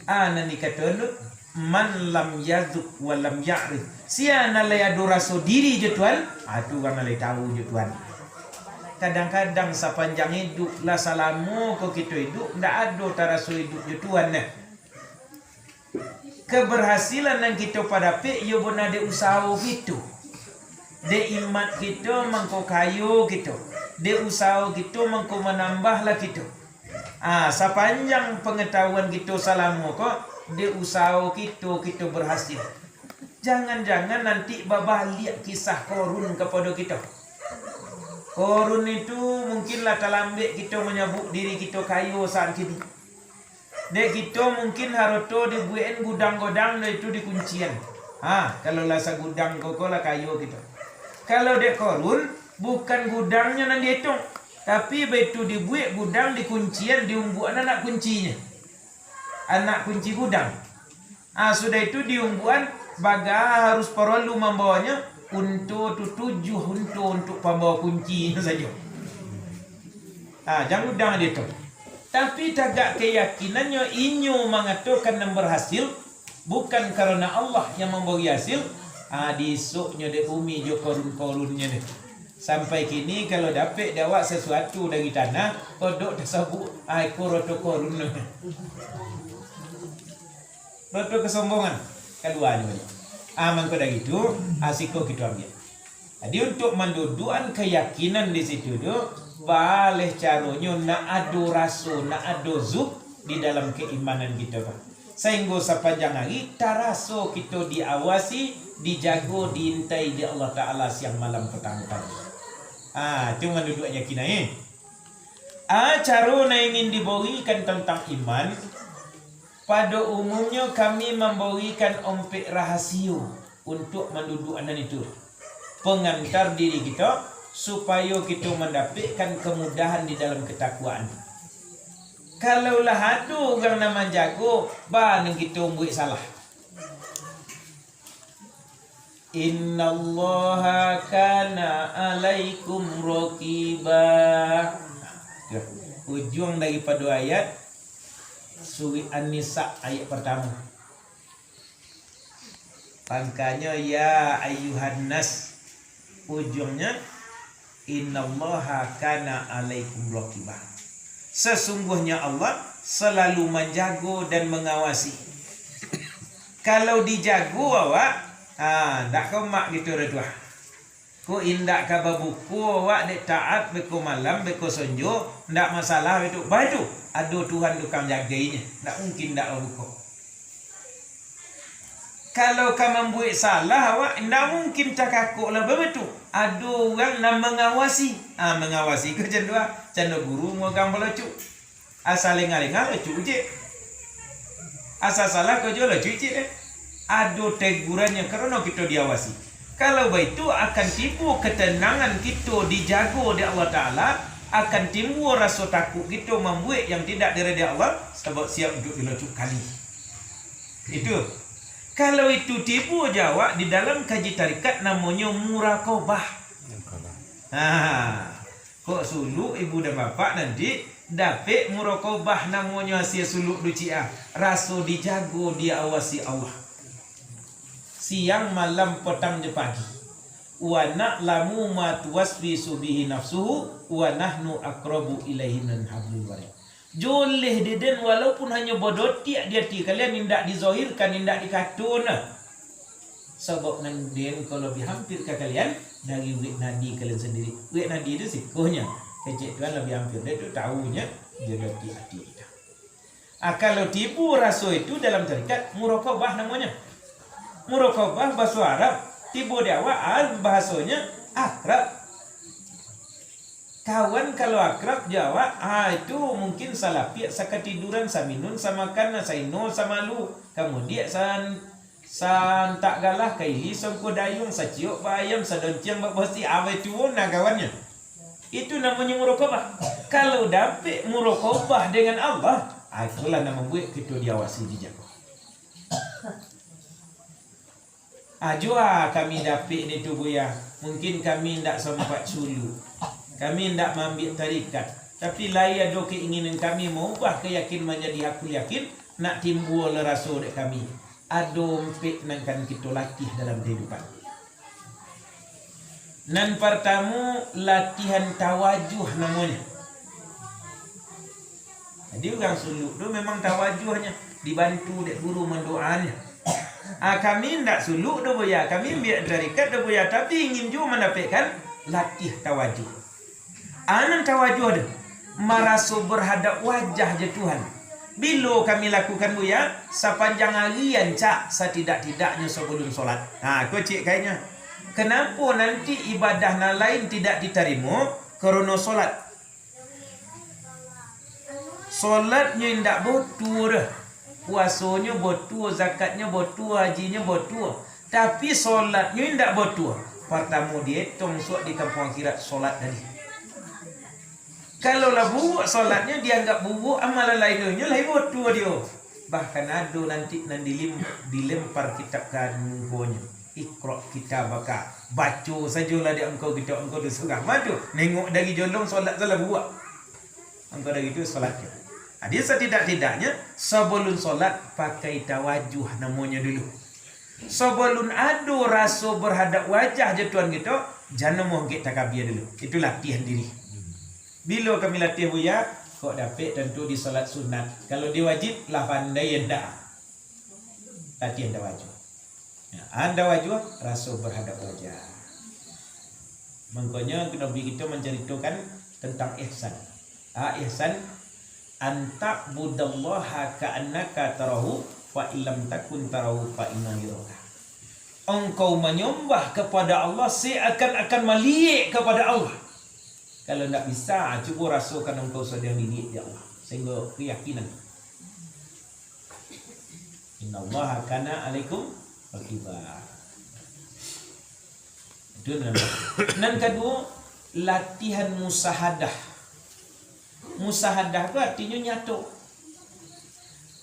Ah, nan dikatoan tu, "Man lam yazuk wa lam ya'rif." Sia nan lai ado raso diri jo Tuhan, ah, tu urang nan lai tahu jo Tuhan. Kadang-kadang sapanjang iduik lah, salamo ko kito iduik, ndak ado taraso iduik jo Tuhan nah. Keberhasilan nan kito padapek, iyo bona dek usaho kito. Dek imat kito, mangko kayo kito. Dek usaho kito, mangko manambahlah kito. Ah, sapanjang pangatahuan kito salamo ko, dek usaho kito, kito berhasil. Jangan-jangan nanti babaliak kisah Korun kapado kito. Korun itu mungkin lah talambek kito manyabuk diri kito kayo saat kini. Dek kito mungkin haroto dibuekan gudang-gudang, dek itu dikuncian. Ha, kalau lah sagudang ko, ko lah kayo kito. Kalau dek Korun, bukan gudangnyo nan dietong, tapi baitu dibuek gudang, dikuncian, diumbuakan anak kuncinyo. Anak kunci gudang. Ah, sudah itu diumbuakan, bagaha harus paralu mambawanyo, unto tu tujuah unto untuak pambawa kuncinyo sajo. Ah, jan gudang dietong. Tapi tagak kayakinannyo inyo mangatokan nan berhasil, bukan karano Allah yang mambari hasil, ah, diisoknyo dek bumi jo Korun-korunnyo deh. Sampai kini, kalau dapek dek awak sasuatu dari tanah, kodok tasabuik, ah, iko roto Korun. Roto kesombongan, kaduanyo. Ah, mangko dari itu, ah, siko kito ambiak. Jadi, untuak manduduakan kayakinan di situ tu, baleh caronyo nak ado raso, nak ado zuk di dalam keimanan kito tu. Sainggo sapanjang ari taraso kito diawasi, dijago, diintai dek Allah Ta'ala siang malam, patang pagi. Ah, tu manduduakan kayakinan, eh. Ah, caro nan ingin diborikan tantang iman, pado umumnyo kami mamborikan ompek rahasio untuak manduduakan nan itu, pangantar diri kito, supayo kito mandapekkan kamudahan di dalam katakwaan. Kalau lah ado urang nan manjago, baa nan kito mambuek salah. "Innallaha kana alaikum raqiba." Ujuang daripado ayat, surat An-Nisa ayat partamo. Pangkanyo, "Ya ayyuhan nas." Ujuangnyo, "Innallaha kana alaikum raqiba." Sasungguahnya Allah salalu manjago dan mangawasi. Kalau dijago awak, ha, ndak ka umak gitu dah tu, ah. Ko indak ka babuko awak dek taat, beko malam, beko sonjo, ndak masalah itu. Baitu, ado Tuhan tukang jagainyo, ndak mungkin ndak babuko. Kalau ka mambuek salah awak, indak mungkin takakok lah baitu. Ado urang nan mangawasi. Ah, mangawasi ko cando, cando guru magang balocok. Asa lengah-lengah locok cek. Asa salah ko juo locok cek deh. Ado tegurannyo karano kito diawasi. Kalau baitu, akan tibo katanangan kito dijago dek Allah Ta'ala, akan timbua raso takuk kito mambuek yang tidak diridai Allah, sabab siap untuak dilocok kali. Itu. Kalau itu tibo jo awak di dalam kaji tarikat, namonyo muraqabah. Ha. Kok suluk ibu dan bapak nanti dapek muraqabah, namonyo asia suluk duciah, raso dijago, diawasi Allah. Siang, malam, patang jo pagi. "Wa na'lamu ma tuwaswisu bihi nafsuhu, wa nahnu aqrabu ilaihi min hablil warid." Joleh deden, walaupun hanyo badotiak di ati kalian, indak dizohirkan, indak dikato nah. Sabab nan den ko labiah hampir ka kalian dari wik nadi kalian sandiri. Wik nadi tu sikohnyo, kecek Tuhan labiah hampir, dia tu tahunyo jo dotiak ati kita. Ah, kalau tibo raso itu dalam tarikat, muraqabah namonyo. Muraqabah baso Arab, tibo di awak, ah, bahasonyo akrab. Kawan kalau akrab jo awak, ah, itu mungkin salapiak, sakatiduran, saminun, samakan, saino, samalu, kamudiak, san-, santak galah, kaili, songko dayuang, saciok baayam, sadonciang babosik, ah, itu nah kawannyo. Itu namonyo muraqabah. Kalau dapek muraqabah dengan Allah, ah, itulah nan mambuek kito diawasi, dijago. Ah, jua kami dapek ni tu, Buya. Mungkin kami ndak sempat suluk. Kami indak maambiak tarikat, tapi lai ado keinginan kami maubah ka yakin manjadi hakul yakin, nak timbua raso dek kami. Ado ampek nan kan kito latiah dalam kahidupan. Nan partamo, latihan tawajuh namonyo. Jadi, urang suluk tu memang tawajuhnyo, dibantu dek guru mandoanyo. Ah, kami indak suluk doh, Buya, kami ambiak tarikat doh, Buya, tapi ingin juo mandapekkan latiah tawajuh. Ah, nan tawajuh tu, maraso barhadap wajah jo Tuhan. Bilo kami lakukan, Buya? Sapanjang ari, rancak, satidak-tidaknyo sabalun solat. Ha, ko ciek kainyo. Kenapo nanti ibadah nan lain tidak ditarimo? Karano solat. Solatnyo indak batua doh. Puasonyo batua, zakatnyo batua, hajinyo batua. Tapi solatnyo indak batua. Partamo dietong suak di kampuang akhirat solat tadi. Kalau lah buruak solatnyo, dianggap buruak amalan lain, inyo lai batua dio. Bahkan ado nanti nan dilim-, dilempar kitab ka mukonyo. "Iqra' kitabaka." Baco sajolah dek angkau kitab angkau tu surang. Matu, nengok dari jolong solat salah buruak. Angkau dari tu solat tu. Jadi satidak-tidaknyo, sabalun solat, pakai tawajuh namonyo dulu. Sabalun ado raso barhadap wajah jo Tuhan kito, jan namuah angkek takabia dulu. Itu latihan diri. Bilo kami latiah, Buya? Kok dapek tantu di salat sunat. Kalau di wajib, lah pandai indak. Latihan tawajuh. Ya, an tawajuh, raso barhadap wajah. Mangkonyo Nabi kito mancaritokan tantang ihsan. Ah, ihsan, "An ta'budallaha ka'annaka tarahu, fa illam takun tarahu, fa innahu yaraka." Engkau manyambah kapada Allah seakan-akan maliek kapada Allah. Kalau ndak bisa, cubo rasokan engkau sadang diliek dek Allah, sahinggo kayakinan. "Innallaha kana alaikum raqiba." Itu nan, nan kaduo, latihan musahadah. Musahadah tu artinyo nyato.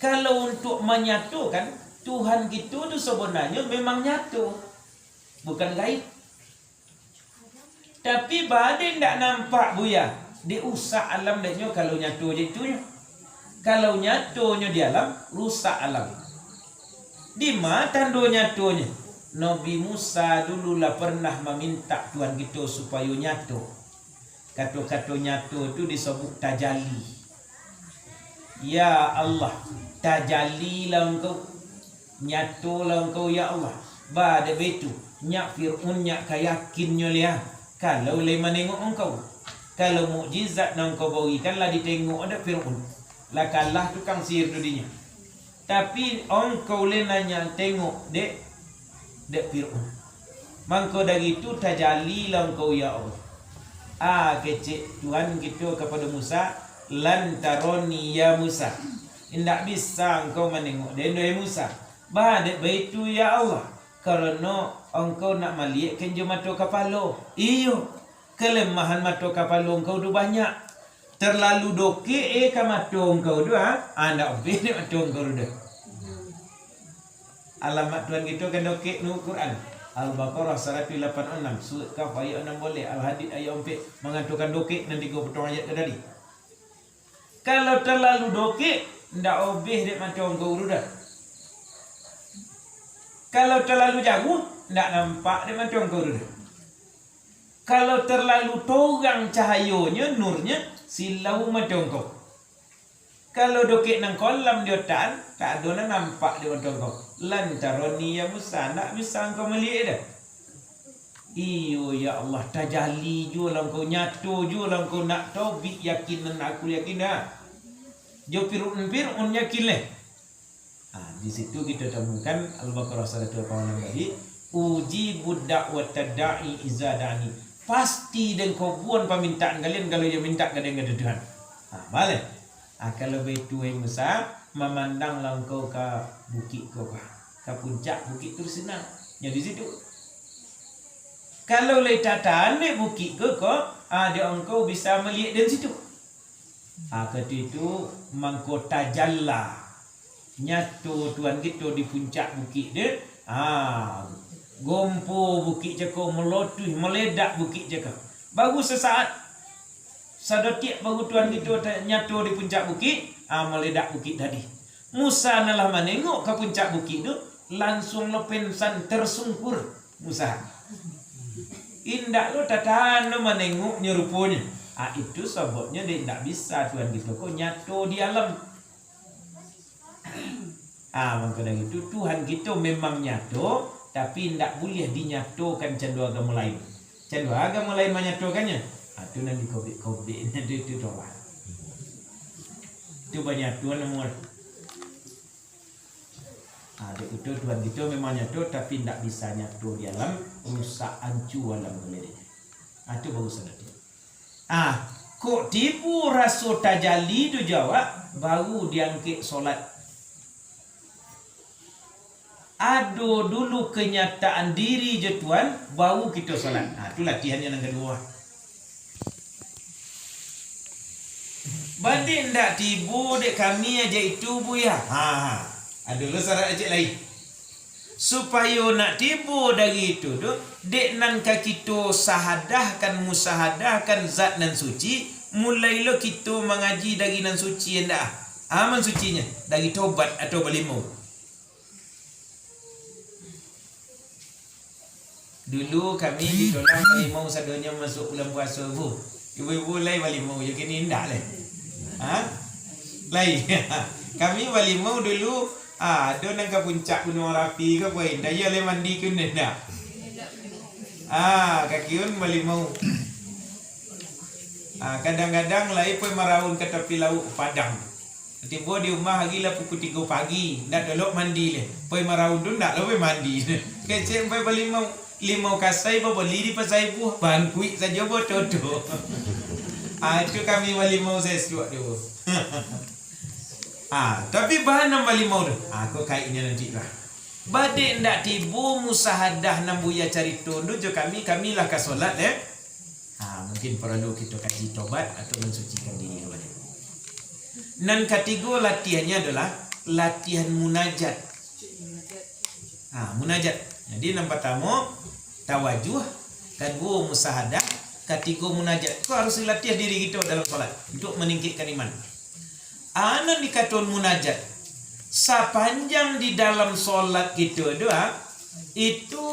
Kalau untuak manyatokan, Tuhan kito tu sabananyo memang nyato, bukan gaib. Tapi baa dek ndak nampak, Buya? Dek rusak alam dek nyo kalau nyato je itu nyo. Kalau nyatonyo di alam, rusak alam. Dima tando nyatonyo? Nabi Musa dulu lah pernah mamintak Tuhan kito supayo nyato. Kato-kato nyato tu disabuik tajali. Ya Allah, tajalilah Engkau, nyatolah Engkau, ya Allah. Baa dek baitu, nyak Fir'aun nyak ka yakinnyo lai, kalau lai manengok Engkau. Kalau mukjizat nan Engkau barikan lah ditengok dek Fir'aun, lah kalah tukang sihir tu dinyo. Tapi Engkau lai nan nyak tengok dek, dek Fir'aun. Mangko dari tu tajalilah Engkau, ya Allah. Ah, kecek Tuhan kito kapado Musa, "Lan taroni ya Musa." Indak bisa Engkau manengok den, wahai Musa. Baa dek baitu, ya Allah? Karano Engkau nak maliekkan jo mato kapalo. Iyo, kalemahan mato kapalo Engkau tu banyak. Terlalu dokek, eh, ka mato Engkau tu, ha? Ah, ndak obeh dek mato Engkau tu doh. Alamat Tuhan kito kan dokek, nu Quran. Al-Baqarah saratuih lapan puluah anam, Surat Kaf ayat anam baleh, Al-Hadid ayat ompek, mangatokan dokek nan tigo potong ayat ka tadi. Kalau terlalu dokek, ndak obeh dek mato Engkau tu doh. Kalau terlalu jauah, ndak nampak dek mato Engkau tu doh. Kalau terlalu torang cahayonyo, nurnyo, silau mato Engkau. Kalau dokek nan kolam di otak an, tak ado nan nampak di mato Engkau. Lan taroni ya Musa, ndak bisa Engkau maliek doh. Iyo, ya Allah, tajali juo lah Engkau, nyato juo lah Engkau, nak tobik yakin nan aku yakin dah. Jo Fir'aun-Fir'aun yakin leh. Ah, di situ kito tamukan Al-Baqarah saratuih lapan puluah anam tadi, "Ujibu da'watad da'i iza da'ani." Pasti den kabuan pamintaan kalian kalau iyo mintak ka den ka Tuhan. Ah, baleh. Ah, kalau baitu, wahai Musa, mamandanglah engkau ka bukik ko, ka, ka puncak bukik tu sinan. Nyo di situ. Kalau lai tatahan dek bukik ko, ko, ah, dek engkau bisa maliek den situ. Ah, katitu mangko tajalla. Nyato Tuhan kito di puncak bukik tu. Ah, gompo bukik cako, malotuih, maledak bukik cako. Baru sesaat, Sadotiak baru Tuhan kito ta-, nyato di puncak bukik, ah, maledak bukik tadi. Musa nan lah manengok ka puncak bukik tu, lansuang lo pingsan, tersungkur Musa. Indak lo tatahan lo manengoknyo ruponyo. Ah, itu sababnyo dek indak bisa Tuhan kito ko nyato di alam. Ah, mangko dari itu, Tuhan kito memang nyato, tapi indak buliah dinyatokan cando agamo lain. Cando agamo lain manyatokannyo, ah, tu nan dikobek-kobek, tu, tu tolah. Tu banyatoan namuah. Ah, dek itu Tuhan kito memang nyato, tapi indak bisa nyato di alam, rusak, ancu alam tu. Ah, tu baru salah tu. Ah, kok tibo raso tajali tu jo awak, baru diangkek solat. Ado dulu kenyataan diri jo Tuhan, baru kito solat. Ah, tu latihan nan kaduo. Badek ndak tibo dek kami aja itu, Buya? Ha, ado lo syarat aja lai. Supayo nak tibo dari itu tu, dek nan ka kito sahadahkan, musahadahkan zat nan suci, mulai lo kito mangaji dari nan suci, ndak? Ah, mansucinyo dari tobat atau balimau. Dulu kami di Tolang balimau sadonyo masuak bulan puaso, Bu. Ibu-ibu lai balimau, yo kini indak lai. Ha? Lai. Kami balimau dulu, ah, ado nan ka puncak Gunuang Rapi ka, pai, indak, iyo lai mandi ka, indak? Ah, kakiun balimau. Ah, kadang-kadang lai pai maraun ka tapi lauak Padang. Tibo di umah ari lah pukua tigo pagi, ndak dolok mandi leh. Pai maraun tu ndak lo pai mandi. Kecek pai balimau, limau kasai babali di Pasar Ibuah, bangkuik sajo bototo. Ah, itu kami balimau sasuak tu. Ah, tapi bana balimau tu. Ah, ko kaiknyo nanti lah. Badek ndak tibo musahadah nan Buya carito tu jo kami, kami lah ka solat, eh. Ha, mungkin paralu kito kaji tobat atau mansucikan diri kabake. Nan katigo latihannyo adolah latihan munajat. Ha, munajat. Jadi, nan partamo, tawajuh, kaduo, musahadah, katigo, munajat. Ko harus dilatih diri kito dalam solat, untuak maningkekkan iman. A, nan dikatokan munajat. Sapanjang di dalam solat kito tu, a, itu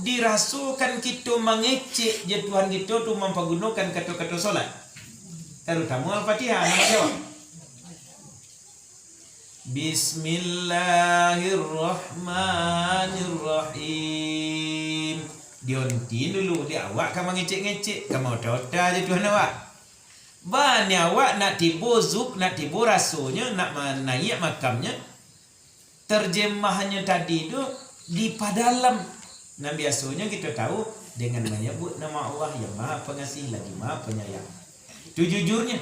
dirasokan kito mangecek jo Tuhan kito tu mampagunokan kato-kato solat. Tarutamo Al-Fatihah, nan bajawaik. Bismillahirrahmanirrahim. Dionti dulu, di awak ka mangecek-ngecek, ka maota-ota jo Tuhan awak. Baa nyo awak nak tibo zuk, nak tibo rasonyo, nak ma-, naiak makamnyo, terjemahannyo tadi tu dipadalam. Nan biasonyo kito tahu dengan manyabuik nama Allah yang Maha Pengasih lagi Maha Penyayang. Tu jujurnyo,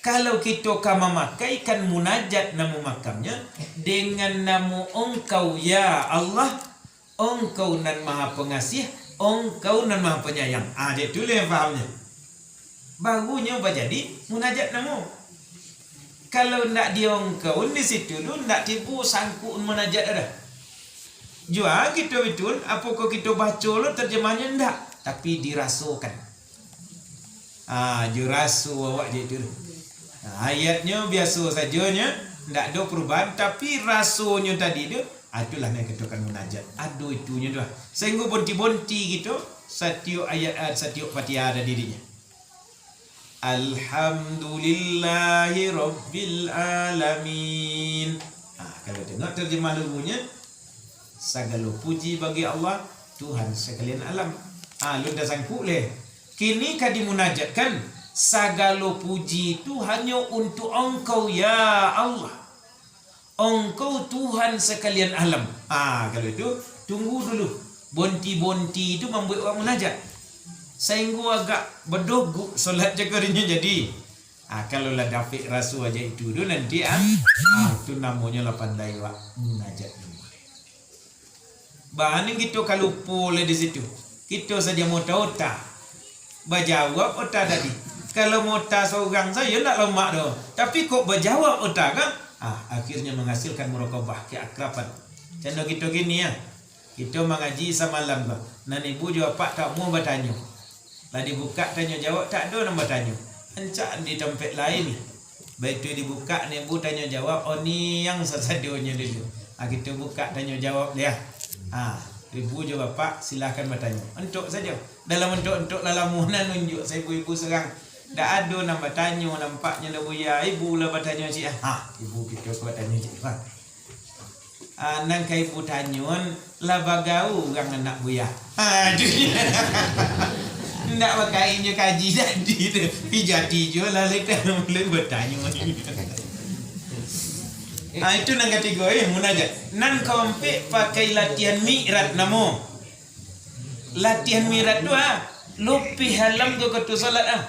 kalau kito ka mamakaikan munajat namo makamnyo dengan namo Engkau, ya Allah, Engkau nan Maha Pengasih, Engkau nan Maha Penyayang. Ah, dek tu lah pahamnyo. Baru nyo bajadi munajat namo. Kalau ndak di Engkau di situ tu, ndak tibo sangkuk munajat ado. Jua kito bitun, apokoh kito baco lo terjemahnyo ndak, tapi dirasokan. Ah, jo raso awak je tu. Ah, ayatnyo biaso sajo nyo, ndak ado perubahan, tapi rasonyo tadi tu, ah, itulah nan dikatokan munajat. Ado itunyo tu lah. Sahinggo bonti-bonti kito, satiok ayat, ah, satiok Fatihah ado dirinyo. Alhamdulillahi Rabbil Alamin. Ah, kalau tengok terjemah lurunyo, sagalo puji bagi Allah, Tuhan sakalian alam. Ah, alun tasangkuk leh. Kini ka dimunajatkan, sagalo puji tu hanyo untuak Engkau, ya Allah. Engkau Tuhan sakalian alam. Ah, kalau itu, tunggu dulu. Bonti-bonti tu mambuek awak munajat. Sahinggo agak badogok solat cako dinyo jadi. Ah, kalau lah dapek raso aja itu tu nanti, ah, ah, tu namonyo lah pandai awak munajat. Baa nan kito ka lupo lai di situ. Kito sajo maota-ota. Bajawab ota tadi. Kalau maota sorang sajo ndak lomak doh. Tapi kok bajawab ota kan? Ah, akhirnyo manghasilkan murokobah, keakraban. Cando kito kini, ah. Kito mangaji samalam ko. Nan ibu jo apak tak amuah batanyo. Lah dibukak tanyo jawab, tak ado nan batanyo. Rancak di tampek lain. Baitu dibukak ni, Bu, tanyo jawab, oniang sasadonyo dulu. Ha, kito bukak tanyo jawab dia. Ha, Ibu jo Bapak, silakan batanyo. Ontok sajo. Dalam ontok-ontok lah lamo nan nunjuak saibu-ibu surang. Ndak ado nan batanyo, nampaknyo lah Buya. Ibu lah batanyo ciek. Ha, Ibu kito ko batanyo ciek. Ha. Ah, nan ka Ibu tanyoan, lah bagaua urang anak Buya. Ha, tu. Ndak bakaik jo kaji tadi tu. Pi jadi juo lah, lai tahu, lai batanyo. Ah, itu nan katigo, eh, munajat. Nan kaompek pakai latihan mi'raj namo. Latihan mi'raj tu, ah, lupih alam tu ka tu salat, ah.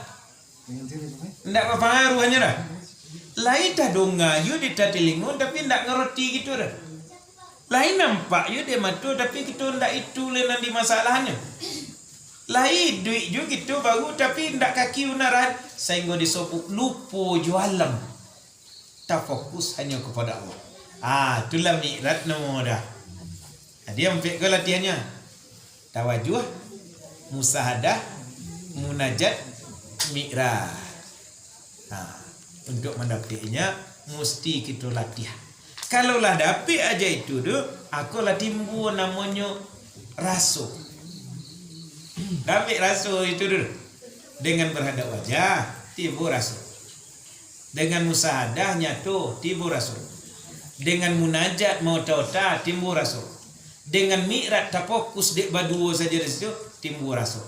Ndak bapangaruahnyo doh. Lai tadonga yo di tatilingo, tapi ndak ngarati kito doh. Lai nampak yo dek mato, tapi kito ndak itu lai nan dimasalahnyo. Lai iduik jo kito baru, tapi ndak kaki unaran, sainggo disobuk lupo jo alam. Tafokus hanyo kapado Allah. Ah, itulah mi'raj namo doh. Jadi, ampek ko latihannyo. Tawajuah, musahadah, munajat, mi'raj. Ha, untuak mandapeknyo, musti kito latiah. Kalau lah dapek aja itu tu, ako lah timbua namonyo raso. Dapek raso itu tu. Dengan berhadap wajah, timbua raso. Dengan musahadah nyato, timbua raso. Dengan munajat maota-ota, timbua raso. Dengan mi'raj tafokus dek baduo sajo di situ, timbua raso.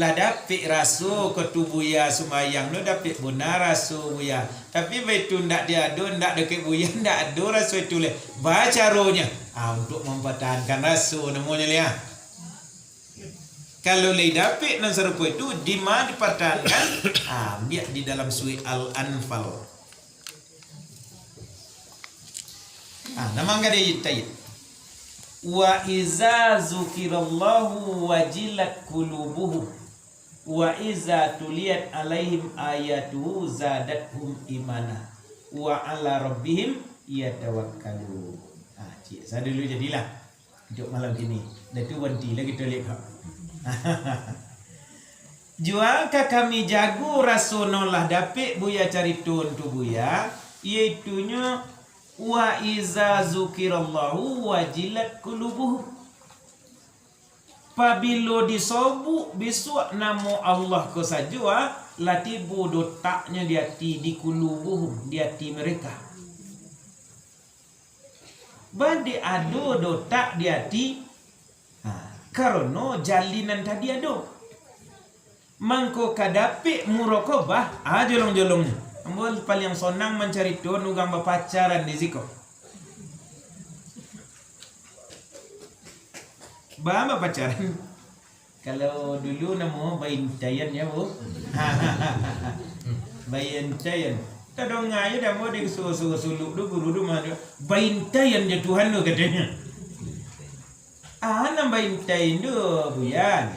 Lah dapek raso ko tu Buya sumbayang tu, dapek bona raso Buya. Tapi baitu ndak diado, ndak dakek Buya, ndak ado raso itu lai. Bacaronyo, ah, untuk mampatahankan raso namonyo lai, ah. Kalau lai dapek nan sarupo itu, dima dipartahankan? Ah, ambiak di dalam surah Al-Anfal. Ah, nama angka di ayat tadi? "Wa iza zukirallahu wajilat qulubuhum, wa iza tuliyat alaihim ayatuhu zadathum imana, wa ala rabbihim yatawakkalun." Ah, ciek sa dulu jadilah. Untuak malam kini. Dah tu banti lah kito liek ko. Jua ka kami jago raso nan lah dapek Buya caritoan tu Buya, yaitunyo, "Wa iza zukirallahu wajilat qulubuhum." Pabilo disobuk bisuak namo Allah ko sajo, ah, lah tibo dotaknyo di ati, di qulubuhum, di ati mereka. Ba dek ado dotak di ati, ha, karano jalin nan tadi ado. Mangko ka dapek murokobah, ah, jolong-jolongnyo. Ambo paliang sonang mancaritoan urang bapacaran di siko. Ba, bapacaran. Kalau dulu namo baintaian, ya, Bu? Baintaian. Tadonga jo dek ambo di suruah-suruah suluk tu, guru tu mah tu, "Baintaian jo Tuhan tu," katonyo. Ah, nan baintaian tu, Buya.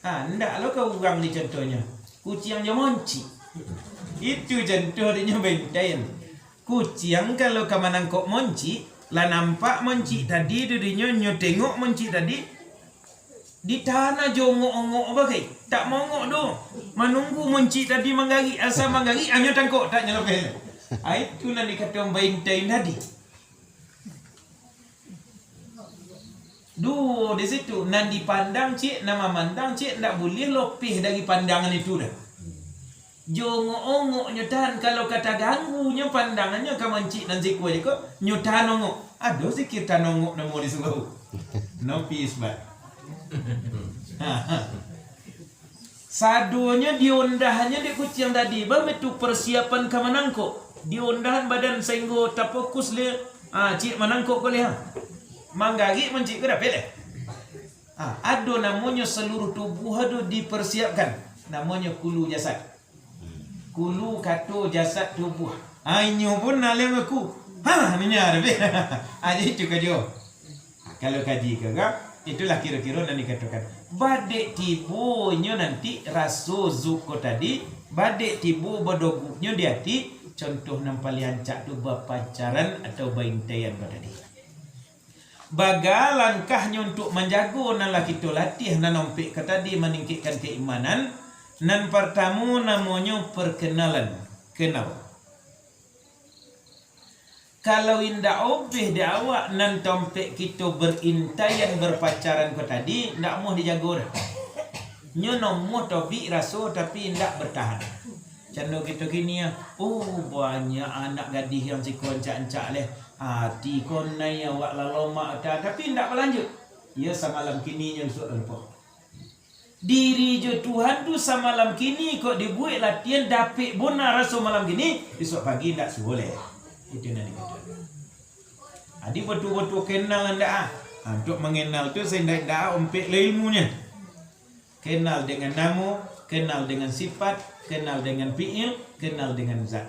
Ah, ndak lo ka urang ni contohnyo. Kuciang jo moncik. Itu contoh dinyo baintaian. Kuciang kalau ka manangkok moncik, lah nampak moncik tadi tu dinyo, nyo tengok moncik tadi, ditahan ajo ongok-ongok bagai. Tak maongok doh. Manunggu moncik tadi manggarik, asa manggarik, anyo tangkok, tak nyo lapeh. Ah, itu nan dikatokan baintai tadi. Duo di situ, nan dipandang ciek, nan mamandang ciek, ndak buliah lopeh dari pandangan itu doh. Jo ongok-ongok nyo tahan, kalau ka taganggu nyo pandangannyo ka mancik nan sikua je ko, nyo tahan ongok. Ado sikir tahan ongok namo di surau. No peace, bat. Sadonyo diondahannyo dek kuciang tadi, baa tu persiapan ka manangkok. Diondahan badan sainggo tafokus le, ah, ciek manangkok ko le, ha. Manggarik mancik ko dapek le. Ah, ado namonyo saluruh tubuah tu dipersiapkan. Namonyo kulu jasad. Kulu kato jasad tubuah. Ah, inyo pun alem aku. Ha, nanya dapek. Ah, jadi itu kajo. Ha, kalau kaji ka, ka, itulah kiro-kiro nan dikatokan. Ba dek tibonyo nanti raso zuk ko tadi, ba dek tibo badoguknyo di ati, contoh nan paliang rancak tu bapacaran atau baintaian ko tadi. Baga langkahnyo untuak manjago nan lah kito latiah nan ompek ko tadi maningkekkan keimanan, Nan partamo namonyo perkenalan, kenal. Kalau indak obeh dek awak nan tompek kito berintaian, berpacaran ko tadi, ndak amuah dijago doh. Nyo namuah tobik raso, tapi indak bertahan. Cando kito kini ah, oh, banyak anak gadih yang siko ancak-ancak leh. Ati ko nai awak lalomak ta, tapi indak balanjut. Iyo samalam kini nyo lusuak lampuang. Diri jo Tuhan tu samalam kini kok dibuek latihan, dapek bona raso malam kini, bisuak pagi indak suo leh. Itu nan dikatokan. Jadi batua-batua kenal andak ah. Ah, untuak mangenal tu saindak-indak ah ompek lah ilmunyo. Kenal dengan namo, kenal dengan sifat, kenal dengan fi'il, kenal dengan zat.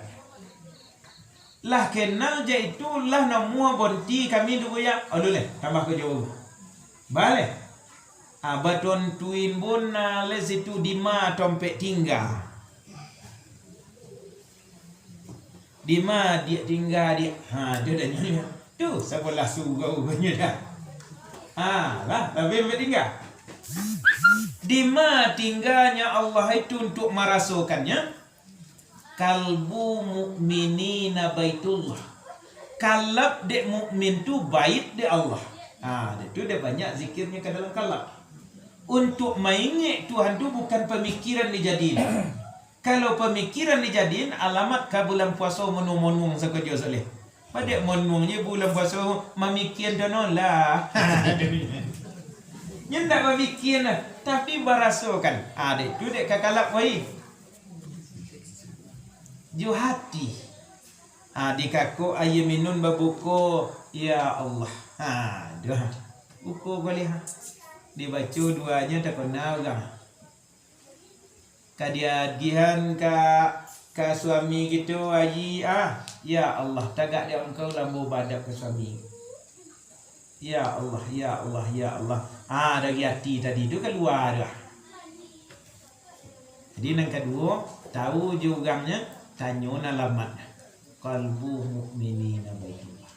Lah kenal ja itu, lah namuah bonti kami tu, Buya. Alun leh, tambah ko jauah. Baleh. Ah, batontuin bona leh situ, dima tompek tingga. Dima diak tingga, diak. Ha, tu dah nyo. Tu, sabalah surau ko nyo dah. Ha, lah, tapi tompek tingga. Dima tingganyo Allah itu untuak marasokannyo? Qalbu mu'minina baitullah. Kalab dek mukmin tu bait dek Allah. Ha, itu dek banyak zikirnyo ka dalam kalab. Untuak maingek Tuhan tu bukan pamikiran dijadiin. Kalau pamikiran dijadiin, alamat ka bulan puaso monuang-monuang sakajo saleh. Padek monuang je bulan puaso mamikian dono lah. Nyo ndak mamikian lah, tapi barasokan. Ha, dek tu dek ka kalab wai. Jo hati. Ha, dikakok aia minun babuko, ya Allah. Ha, doh. Buko ko lih. Dibaco duanyo takana urang. Ka diagiahan ka, ka suami kito, ayi, ah, ya Allah, tagak dek Angkau lambo baadab ka suami. Ya Allah, ya Allah, ya Allah. Ah, dari ati tadi tu kalua tu ah. Jadi nan kaduo, tau jo urangnyo, tanyo alamat. Qalbu mu'minina baitullah.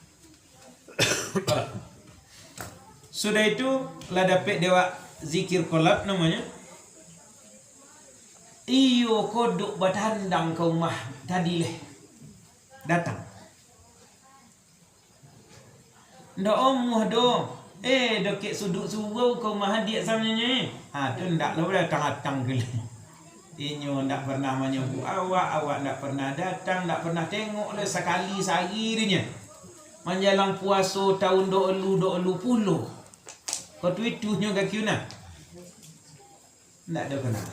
Sudah itu, lah dapek dek awak zikir qalab namonyo. Iyo kodok batandang ka umah tadi leh. Datang. Ndak omuah doh. Eh, dokek suduik surau ka umah adiak samanyo, eh. Ha, tu ndak lo datang-datang tu leh. Inyo ndak pernah manyabuik awak, awak ndak pernah datang, ndak pernah tengok leh sakali sahari tu nyo. Manjalang puaso taun dua ribu dua puluh. Ko tu itu nyo kaki nah. Ndak ado kenal.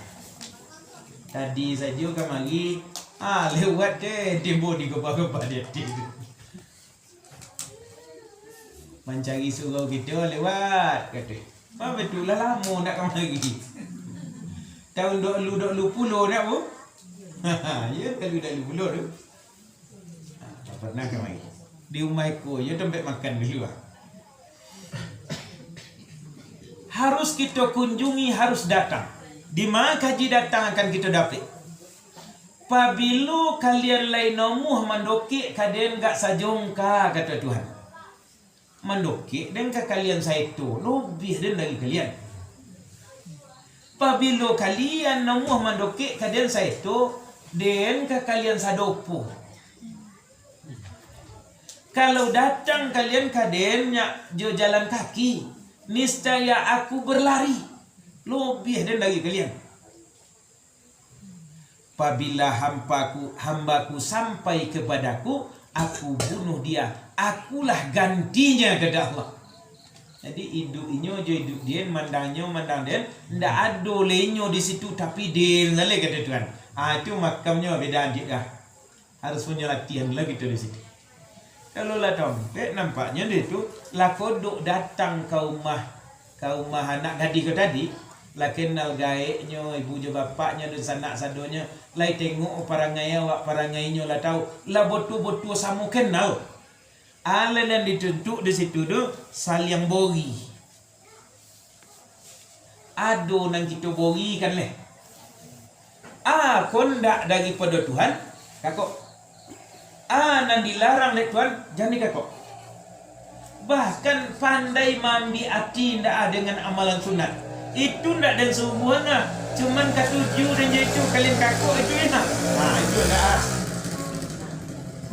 Tadi sajo kamari, ah, lewat je, tibo di gubah-gubah di ati tu. Mancari surau kito lewat, kato. Ah, batua lah lamo ndak kamari. Taun dua ribu dua puluh ndak, Bu? Iyo, taun dua ribu dua puluh tu. Ha, tak pernah kamari. Di rumah iko, iyo tampek makan dulu, ah. Harus kito kunjungi, harus datang. Di ma kaji datang akan kito dapek. Pabilo kalian lai namuah mandokek ka den gak sajongka, kato Tuhan. Mandokek den ka kalian saeto, lobiah den dari kalian. Pabilo kalian namuah mandokek ka den saeto, den ka kalian sadopo. Kalau datang kalian ka den nyo jo jalan kaki, niscaya aku berlari, lobiah den dari kalian. Pabila hampaku, hambaku sampai kepadaku, aku bunuh dia, akulah gantinya, kata Allah. Jadi, iduik inyo jo iduik den, mandang inyo, mandang den, ndak ado lai inyo di situ, tapi den sajo, kata Tuhan. Ah, itu makamnyo beda, adik, ah. Harus punyo latihan lah kito di situ. Kalau lah tompek, nampaknyo deh tu, lah kodok datang ka umah, ka umah anak gadih ko tadi, lah kenal gaeknyo, ibu jo bapaknyo, dunsanak sadonyo, lai tengok parangai awak, parangainyo lah tau, lah botua-botua samo kenal. Alah nan dituntuk di situ tu, saliang bori. Ado nan kito borikan leh. A, kondak daripado Tuhan, kakok. A, nan dilarang dek Tuhan, jan dikakok. Bahkan pandai maambiak ati ndak a dengan amalan sunat. Itu ndak den suruah, nah. Cuman katuju dan jo itu kalian kakok itu, yo. Ha, itu lah.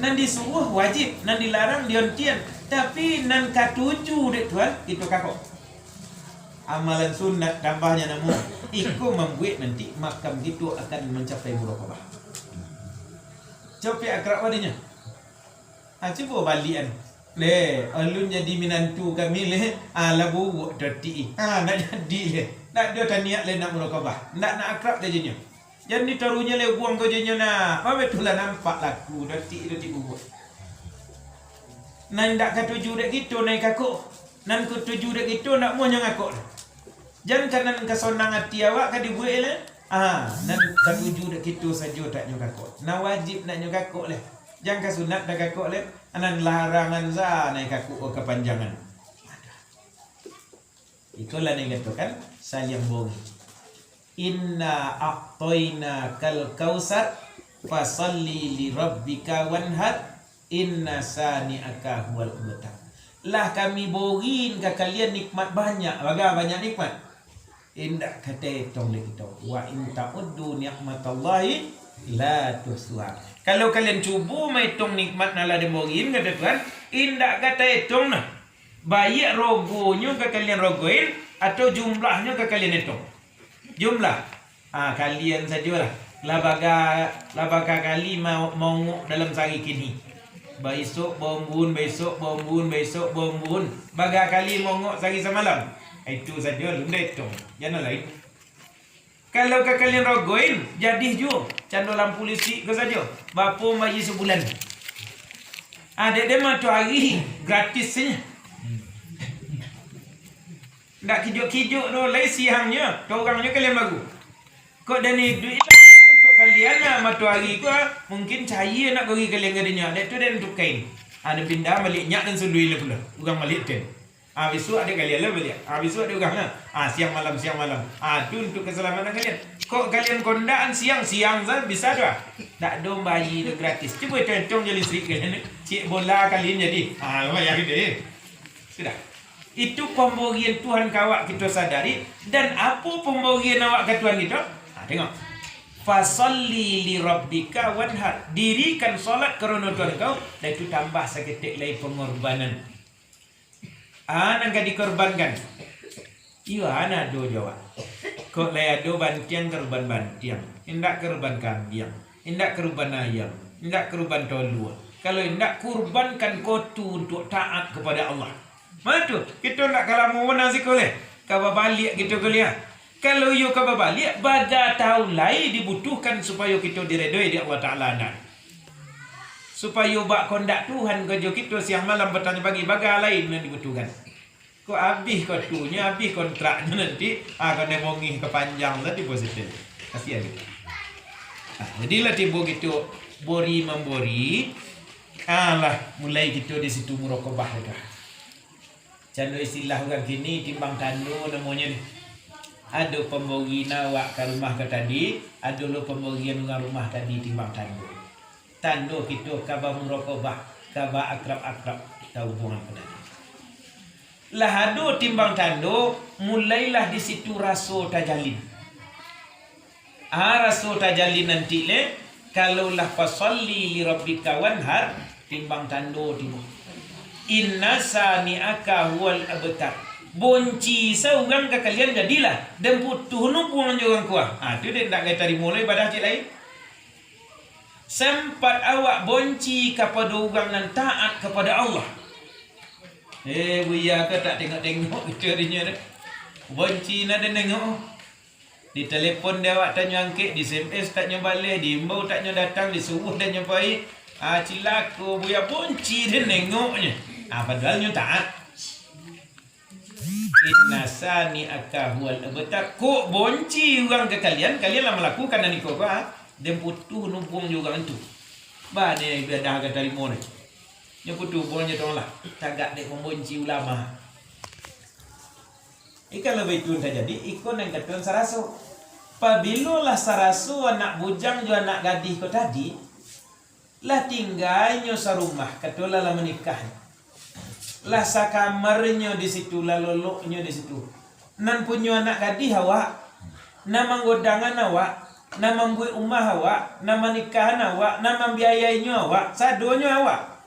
Nan disuruah wajib, nan dilarang diontian. Tapi nan katuju dek Tuhan, itu kakok. Amalan sunat tambahnyo namo, iko mambuek nanti makam kito akan mancapai muraqabah. Capek akrab adinyo. Ha, cubo baliak an. Leh, alun jadi minantu kami leh. Ha, lah buruak tati. Ha, ndak jadi leh. Ndak ado taniat leh nak muraqabah. Ndak nak akrab leh jo nyo. Jan ditarunyo leh ubuang ko jo nyo nah. Mabetullah nampak laku tati, tati buruak. Nan ndak katuju dek kito, nai kakok. Nan katuju dek kito, ndak muahnyo ngakok leh. Jan ka nan ka sonang ati awak ka dibuek leh. Ah, nan katuju dek kito sajo tak nyo kakok. Nan wajib nak nyo kakok leh. Jan ka sunat dah kakok leh. Nan larangan sa nai kakok kapanjangan. Ikolah nan dikatokan saliang bori. Inna a'toina kal kausar, fasalli li rabbika wanhar, inna sani'aka huwal abtar. Lah kami boriin ka kalian nikmat banyak, baga banyak nikmat. Indak ka taetong dek kito. Wa in ta'uddu ni'matallahi la tuhsuha. Kalau kalian cubo maetong nikmat nan lah diboriin, kato Tuhan, indak ka taetong nah. Baiak rogonyo ka kalian rogoin, atau jumlahnyo ka kalian etong? Jumlah. Ah, kalian sajolah. Lah baga, lah baga kali ma-, maongok dalam sahari kini. Baisok baumbun, baisok baumbun, baisok baumbun. Baga kali maongok sahari samalam. Itu sajo, alun taetong. Jan nan lain. Kalau ka kalian rogoin, jadih juo, cando lampu lisik ko sajo. Bapo mambayia sabulan? Ah, dek den matoari gratis sajo. Ndak kijok-kijok doh, lai siangnyo, torangnyo kalian baru. Kok den iduik untuak kalian, ah, matoari ko, ah, mungkin cayia nak bari kalian ka dinyo, dek tu den tukain. Ah, den pindah baliak nyak den suluih lah pulo, urang baliak den. Ah, bisuak ado kalian lah baliak. Ah, bisuak ado urang lah. Ah, siang malam, siang malam. Ah, tu untuak kasalamatan kalian. Kok kalian kondakan siang, siang sa-, bisa tu ah. Ndak ado mambayia tu gratis. Cubo etong-etong jo listrik kalian ni. Ciek bola kalian jadi. Ah, bayar gede. Sudah. Itu pamborian Tuhan ka awak kito sadari. Dan apo pamborian awak ka Tuhan kito? Ah, tengok. Fasalli li rabbika wanhar. Dirikan salat karano Tuhan kau, dan itu tambah saketek lai pangorbanan. Ah, nan ka dikorbankan. Iyo, ana ado jo awak. Kok lai ado bantiang, korban bantiang. Indak korban kambiang. Indak korban ayam. Indak korban tolua. Kalau indak, kurbankan ko tu untuak taat kapado Allah. Ma tu, kito ndak ka lamo bana siko leh. Ka babaliak kito ko leh. Kalau iyo ka babaliak, baga taun lai dibutuhkan supayo kito diredoi dek Allah Taala, ndak? Supayo bak kondak Tuhan ko jo kito siang malam, patang pagi, baga lai nan dibutuhkan. Kok abih ko tu nyo, abih kontraknyo nanti, ah, kanai mongih ka panjang tadi bos itu. Kasian kito. Ah, jadilah tibo kito bori mambori, ah, lah mulai kito di situ murokobah dah. Cando istilah urang kini, timbang tando namonyo ni. Ado pambori nan awak ka rumah ko tadi, ado lo pamborian urang rumah tadi timbang tando. Tando kito ka bamurokobah, ka baakrab-akrab, ka hubungan ko tadi. Lah ado timbang tando, mulailah di situ raso tajalin. Ah, raso tajalin nanti le, kalau lah fasalli li rabbika wanhar, timbang tando tibo. Inna sani'aka huwal abtar. Bonci sa urang ka kalian jadilah, den putuih nubuang jo urang kuah. Ah, tu den ndak gai tarimo lo ibadah cik lain. Sempat awak bonci kapado urang nan taat kapado Allah. Eh, buya ko tak tengok-tengok kito dinyo tu. Bonci nan den tengok. Ditelepon dek awak tak nyo angkek, di S M S tak nyo baleh, diimbau tak nyo datang, disuruah tak nyo pai. Ah, cilako, buya bonci den nengoknyo. Ah, padahal nyo taat. Inna sani'aka huwal abtar. Kok bonci urang ka kalian, kalian lah malakukan nan iko ko, ah. Den putuih nubuang jo urang tu. Baa ibadah ka tarimo ni. Nyo putuih nubuang jo tong lah. Tagak dek mambonci ulama. Iko kalau baitu tajadi, iko nan katuan saraso. Pabilo lah saraso anak bujang jo anak gadih ko tadi, lah tingganyo sarumah, kato lah, lah manikah. Lah sakamarnyo di situ, lah loloknyo di situ. Nan punyo anak gadih awak, Nan manggodangan awak, nan mambuek umah awak, nan manikahan awak, nan mambiayainyo awak, sadonyo awak.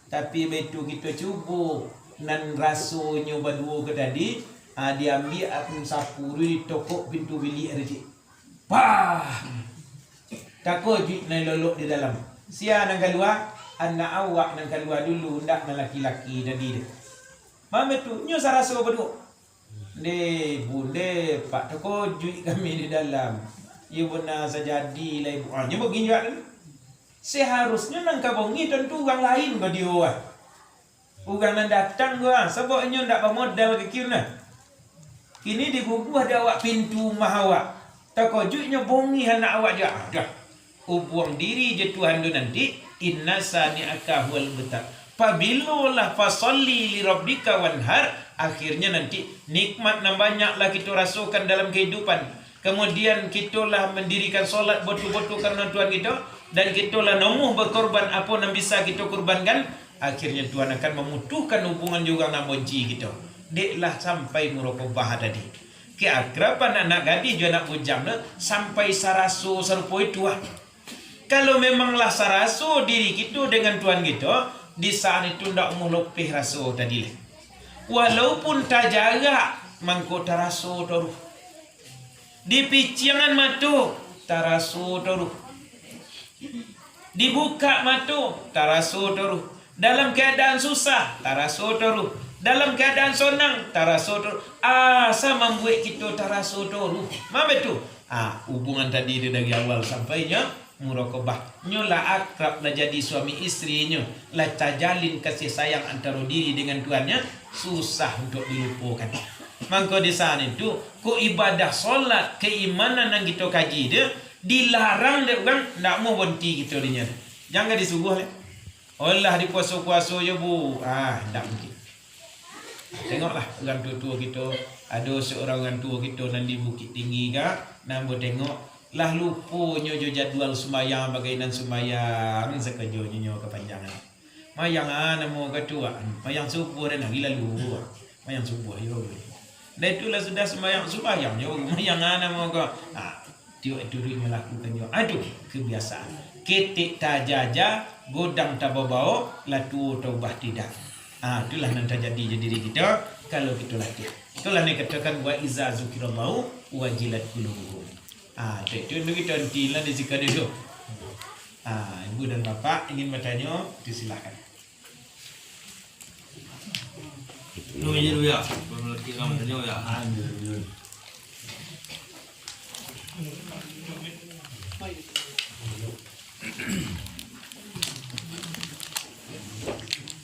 Tapi baitu kito cubo, nan rasonyo baduo ko tadi, ah, diambiak akun sapu tu, ditokok pintu biliak tu, cik. Pah! Takojuik nan lolok di dalam. Sia nan kalua? Anak awak nan kalua dulu, ndak nan laki-laki tadi tu. Mano tu? Nyo saraso baduo. Ndeh, Bu, ndeh, Pak, takojuik kami di dalam. Iyo bana sajadi lah, Ibu. Ah, nyo bangih juo tu. Seharusnyo nan ka bangih tantu urang lain ko dio, ah. Urang nan datang ko, ah, sabab inyo ndak bamodal ka kiun nah. Kini diguguah dek awak pintu umah awak. Takojuik nyo bangih anak awak juo. Ah, dah. Ubuang diri jo Tuhan tu nanti, "Inna sani'aka huwal abtar." Pabilo lah "Fasalli li rabbika wanhar", akhirnyo nanti nikmat nan banyak lah kito rasokan dalam kahidupan. Kamudian, kito lah mandirikan solat batua-batua karano Tuhan kito, dan kito lah namuah bakorban apo nan bisa kito korbankan, akhirnyo Tuhan akan mamutuhkan hubungan jo urang nan banci kito. Dek lah sampai murokobah tadi. Keakraban anak gadih jo anak bujang tu sampai saraso sarupo itu, ah. Kalau memang lah saraso diri kito dengan Tuhan kito, di saat itu ndak amuah lopeh raso tadi lai. Walaupun tajarak, mangko taraso taruih. Dipiciangan mato, taraso taruih. Dibukak mato, taraso taruih. Dalam keadaan susah, taraso taruih. Dalam keadaan sonang, taraso taruih. Asa mambuek kito taraso taruih. Ma baitu? Ah, hubungan tadi tu dari awal sampai nyo murokobah. Nyo lah akrab, lah jadi suami isteri nyo, lah tajalin kasih sayang antaro diri dengan Tuannyo, susah untuak dilupokan. Mangko di saat itu, kok ibadah solat, keimanan nan kito kaji tu, dilarang dek urang, ndak mau bonti kito dinyo. Jan ka disuruah lai. Olah dipuaso-puaso jo, Bu. Ah, ndak mungkin. Tengoklah urang tuo-tuo kito, ado seorang urang tuo kito nan di Bukittinggi ka, nan ambo tengok, lah lupo nyo jo jadual sumbayang bagai nan sumbayang sakajonyo nyo kapanjangan. Mayang a namo ka tu, ah? Mayang subuah den ari lalu, ah. Mayang subuah yo. Dah itulah sudah sumbayang, sumbayang jo, mayang a namo ka. Ah, tiok itu nyo lakukan jo. Aduh, kebiasaan. Ketek tajaja, godang tababao, lah tuo taubah tidak. Ah, itulah nan tajadi jo diri kito, kalau kito latiah. Itulah nan dikatokan, "Wa iza zukirallahu wajilat qulubuhum." Ah, tu, tu, tu kito hentilah di siko dulu. Ah, ibu dan bapak ingin batanyo, disilahkan. Lu aja dulu ya. Belum lagi orang batanyo ya. Ah, dulu, dulu.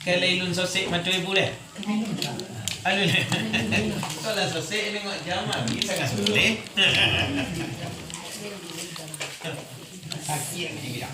Kalau ilun sosek mato ibu deh. Alun. Kalau sosek nengok jam, ah, bisa nggak sosek? Sakit ni dia.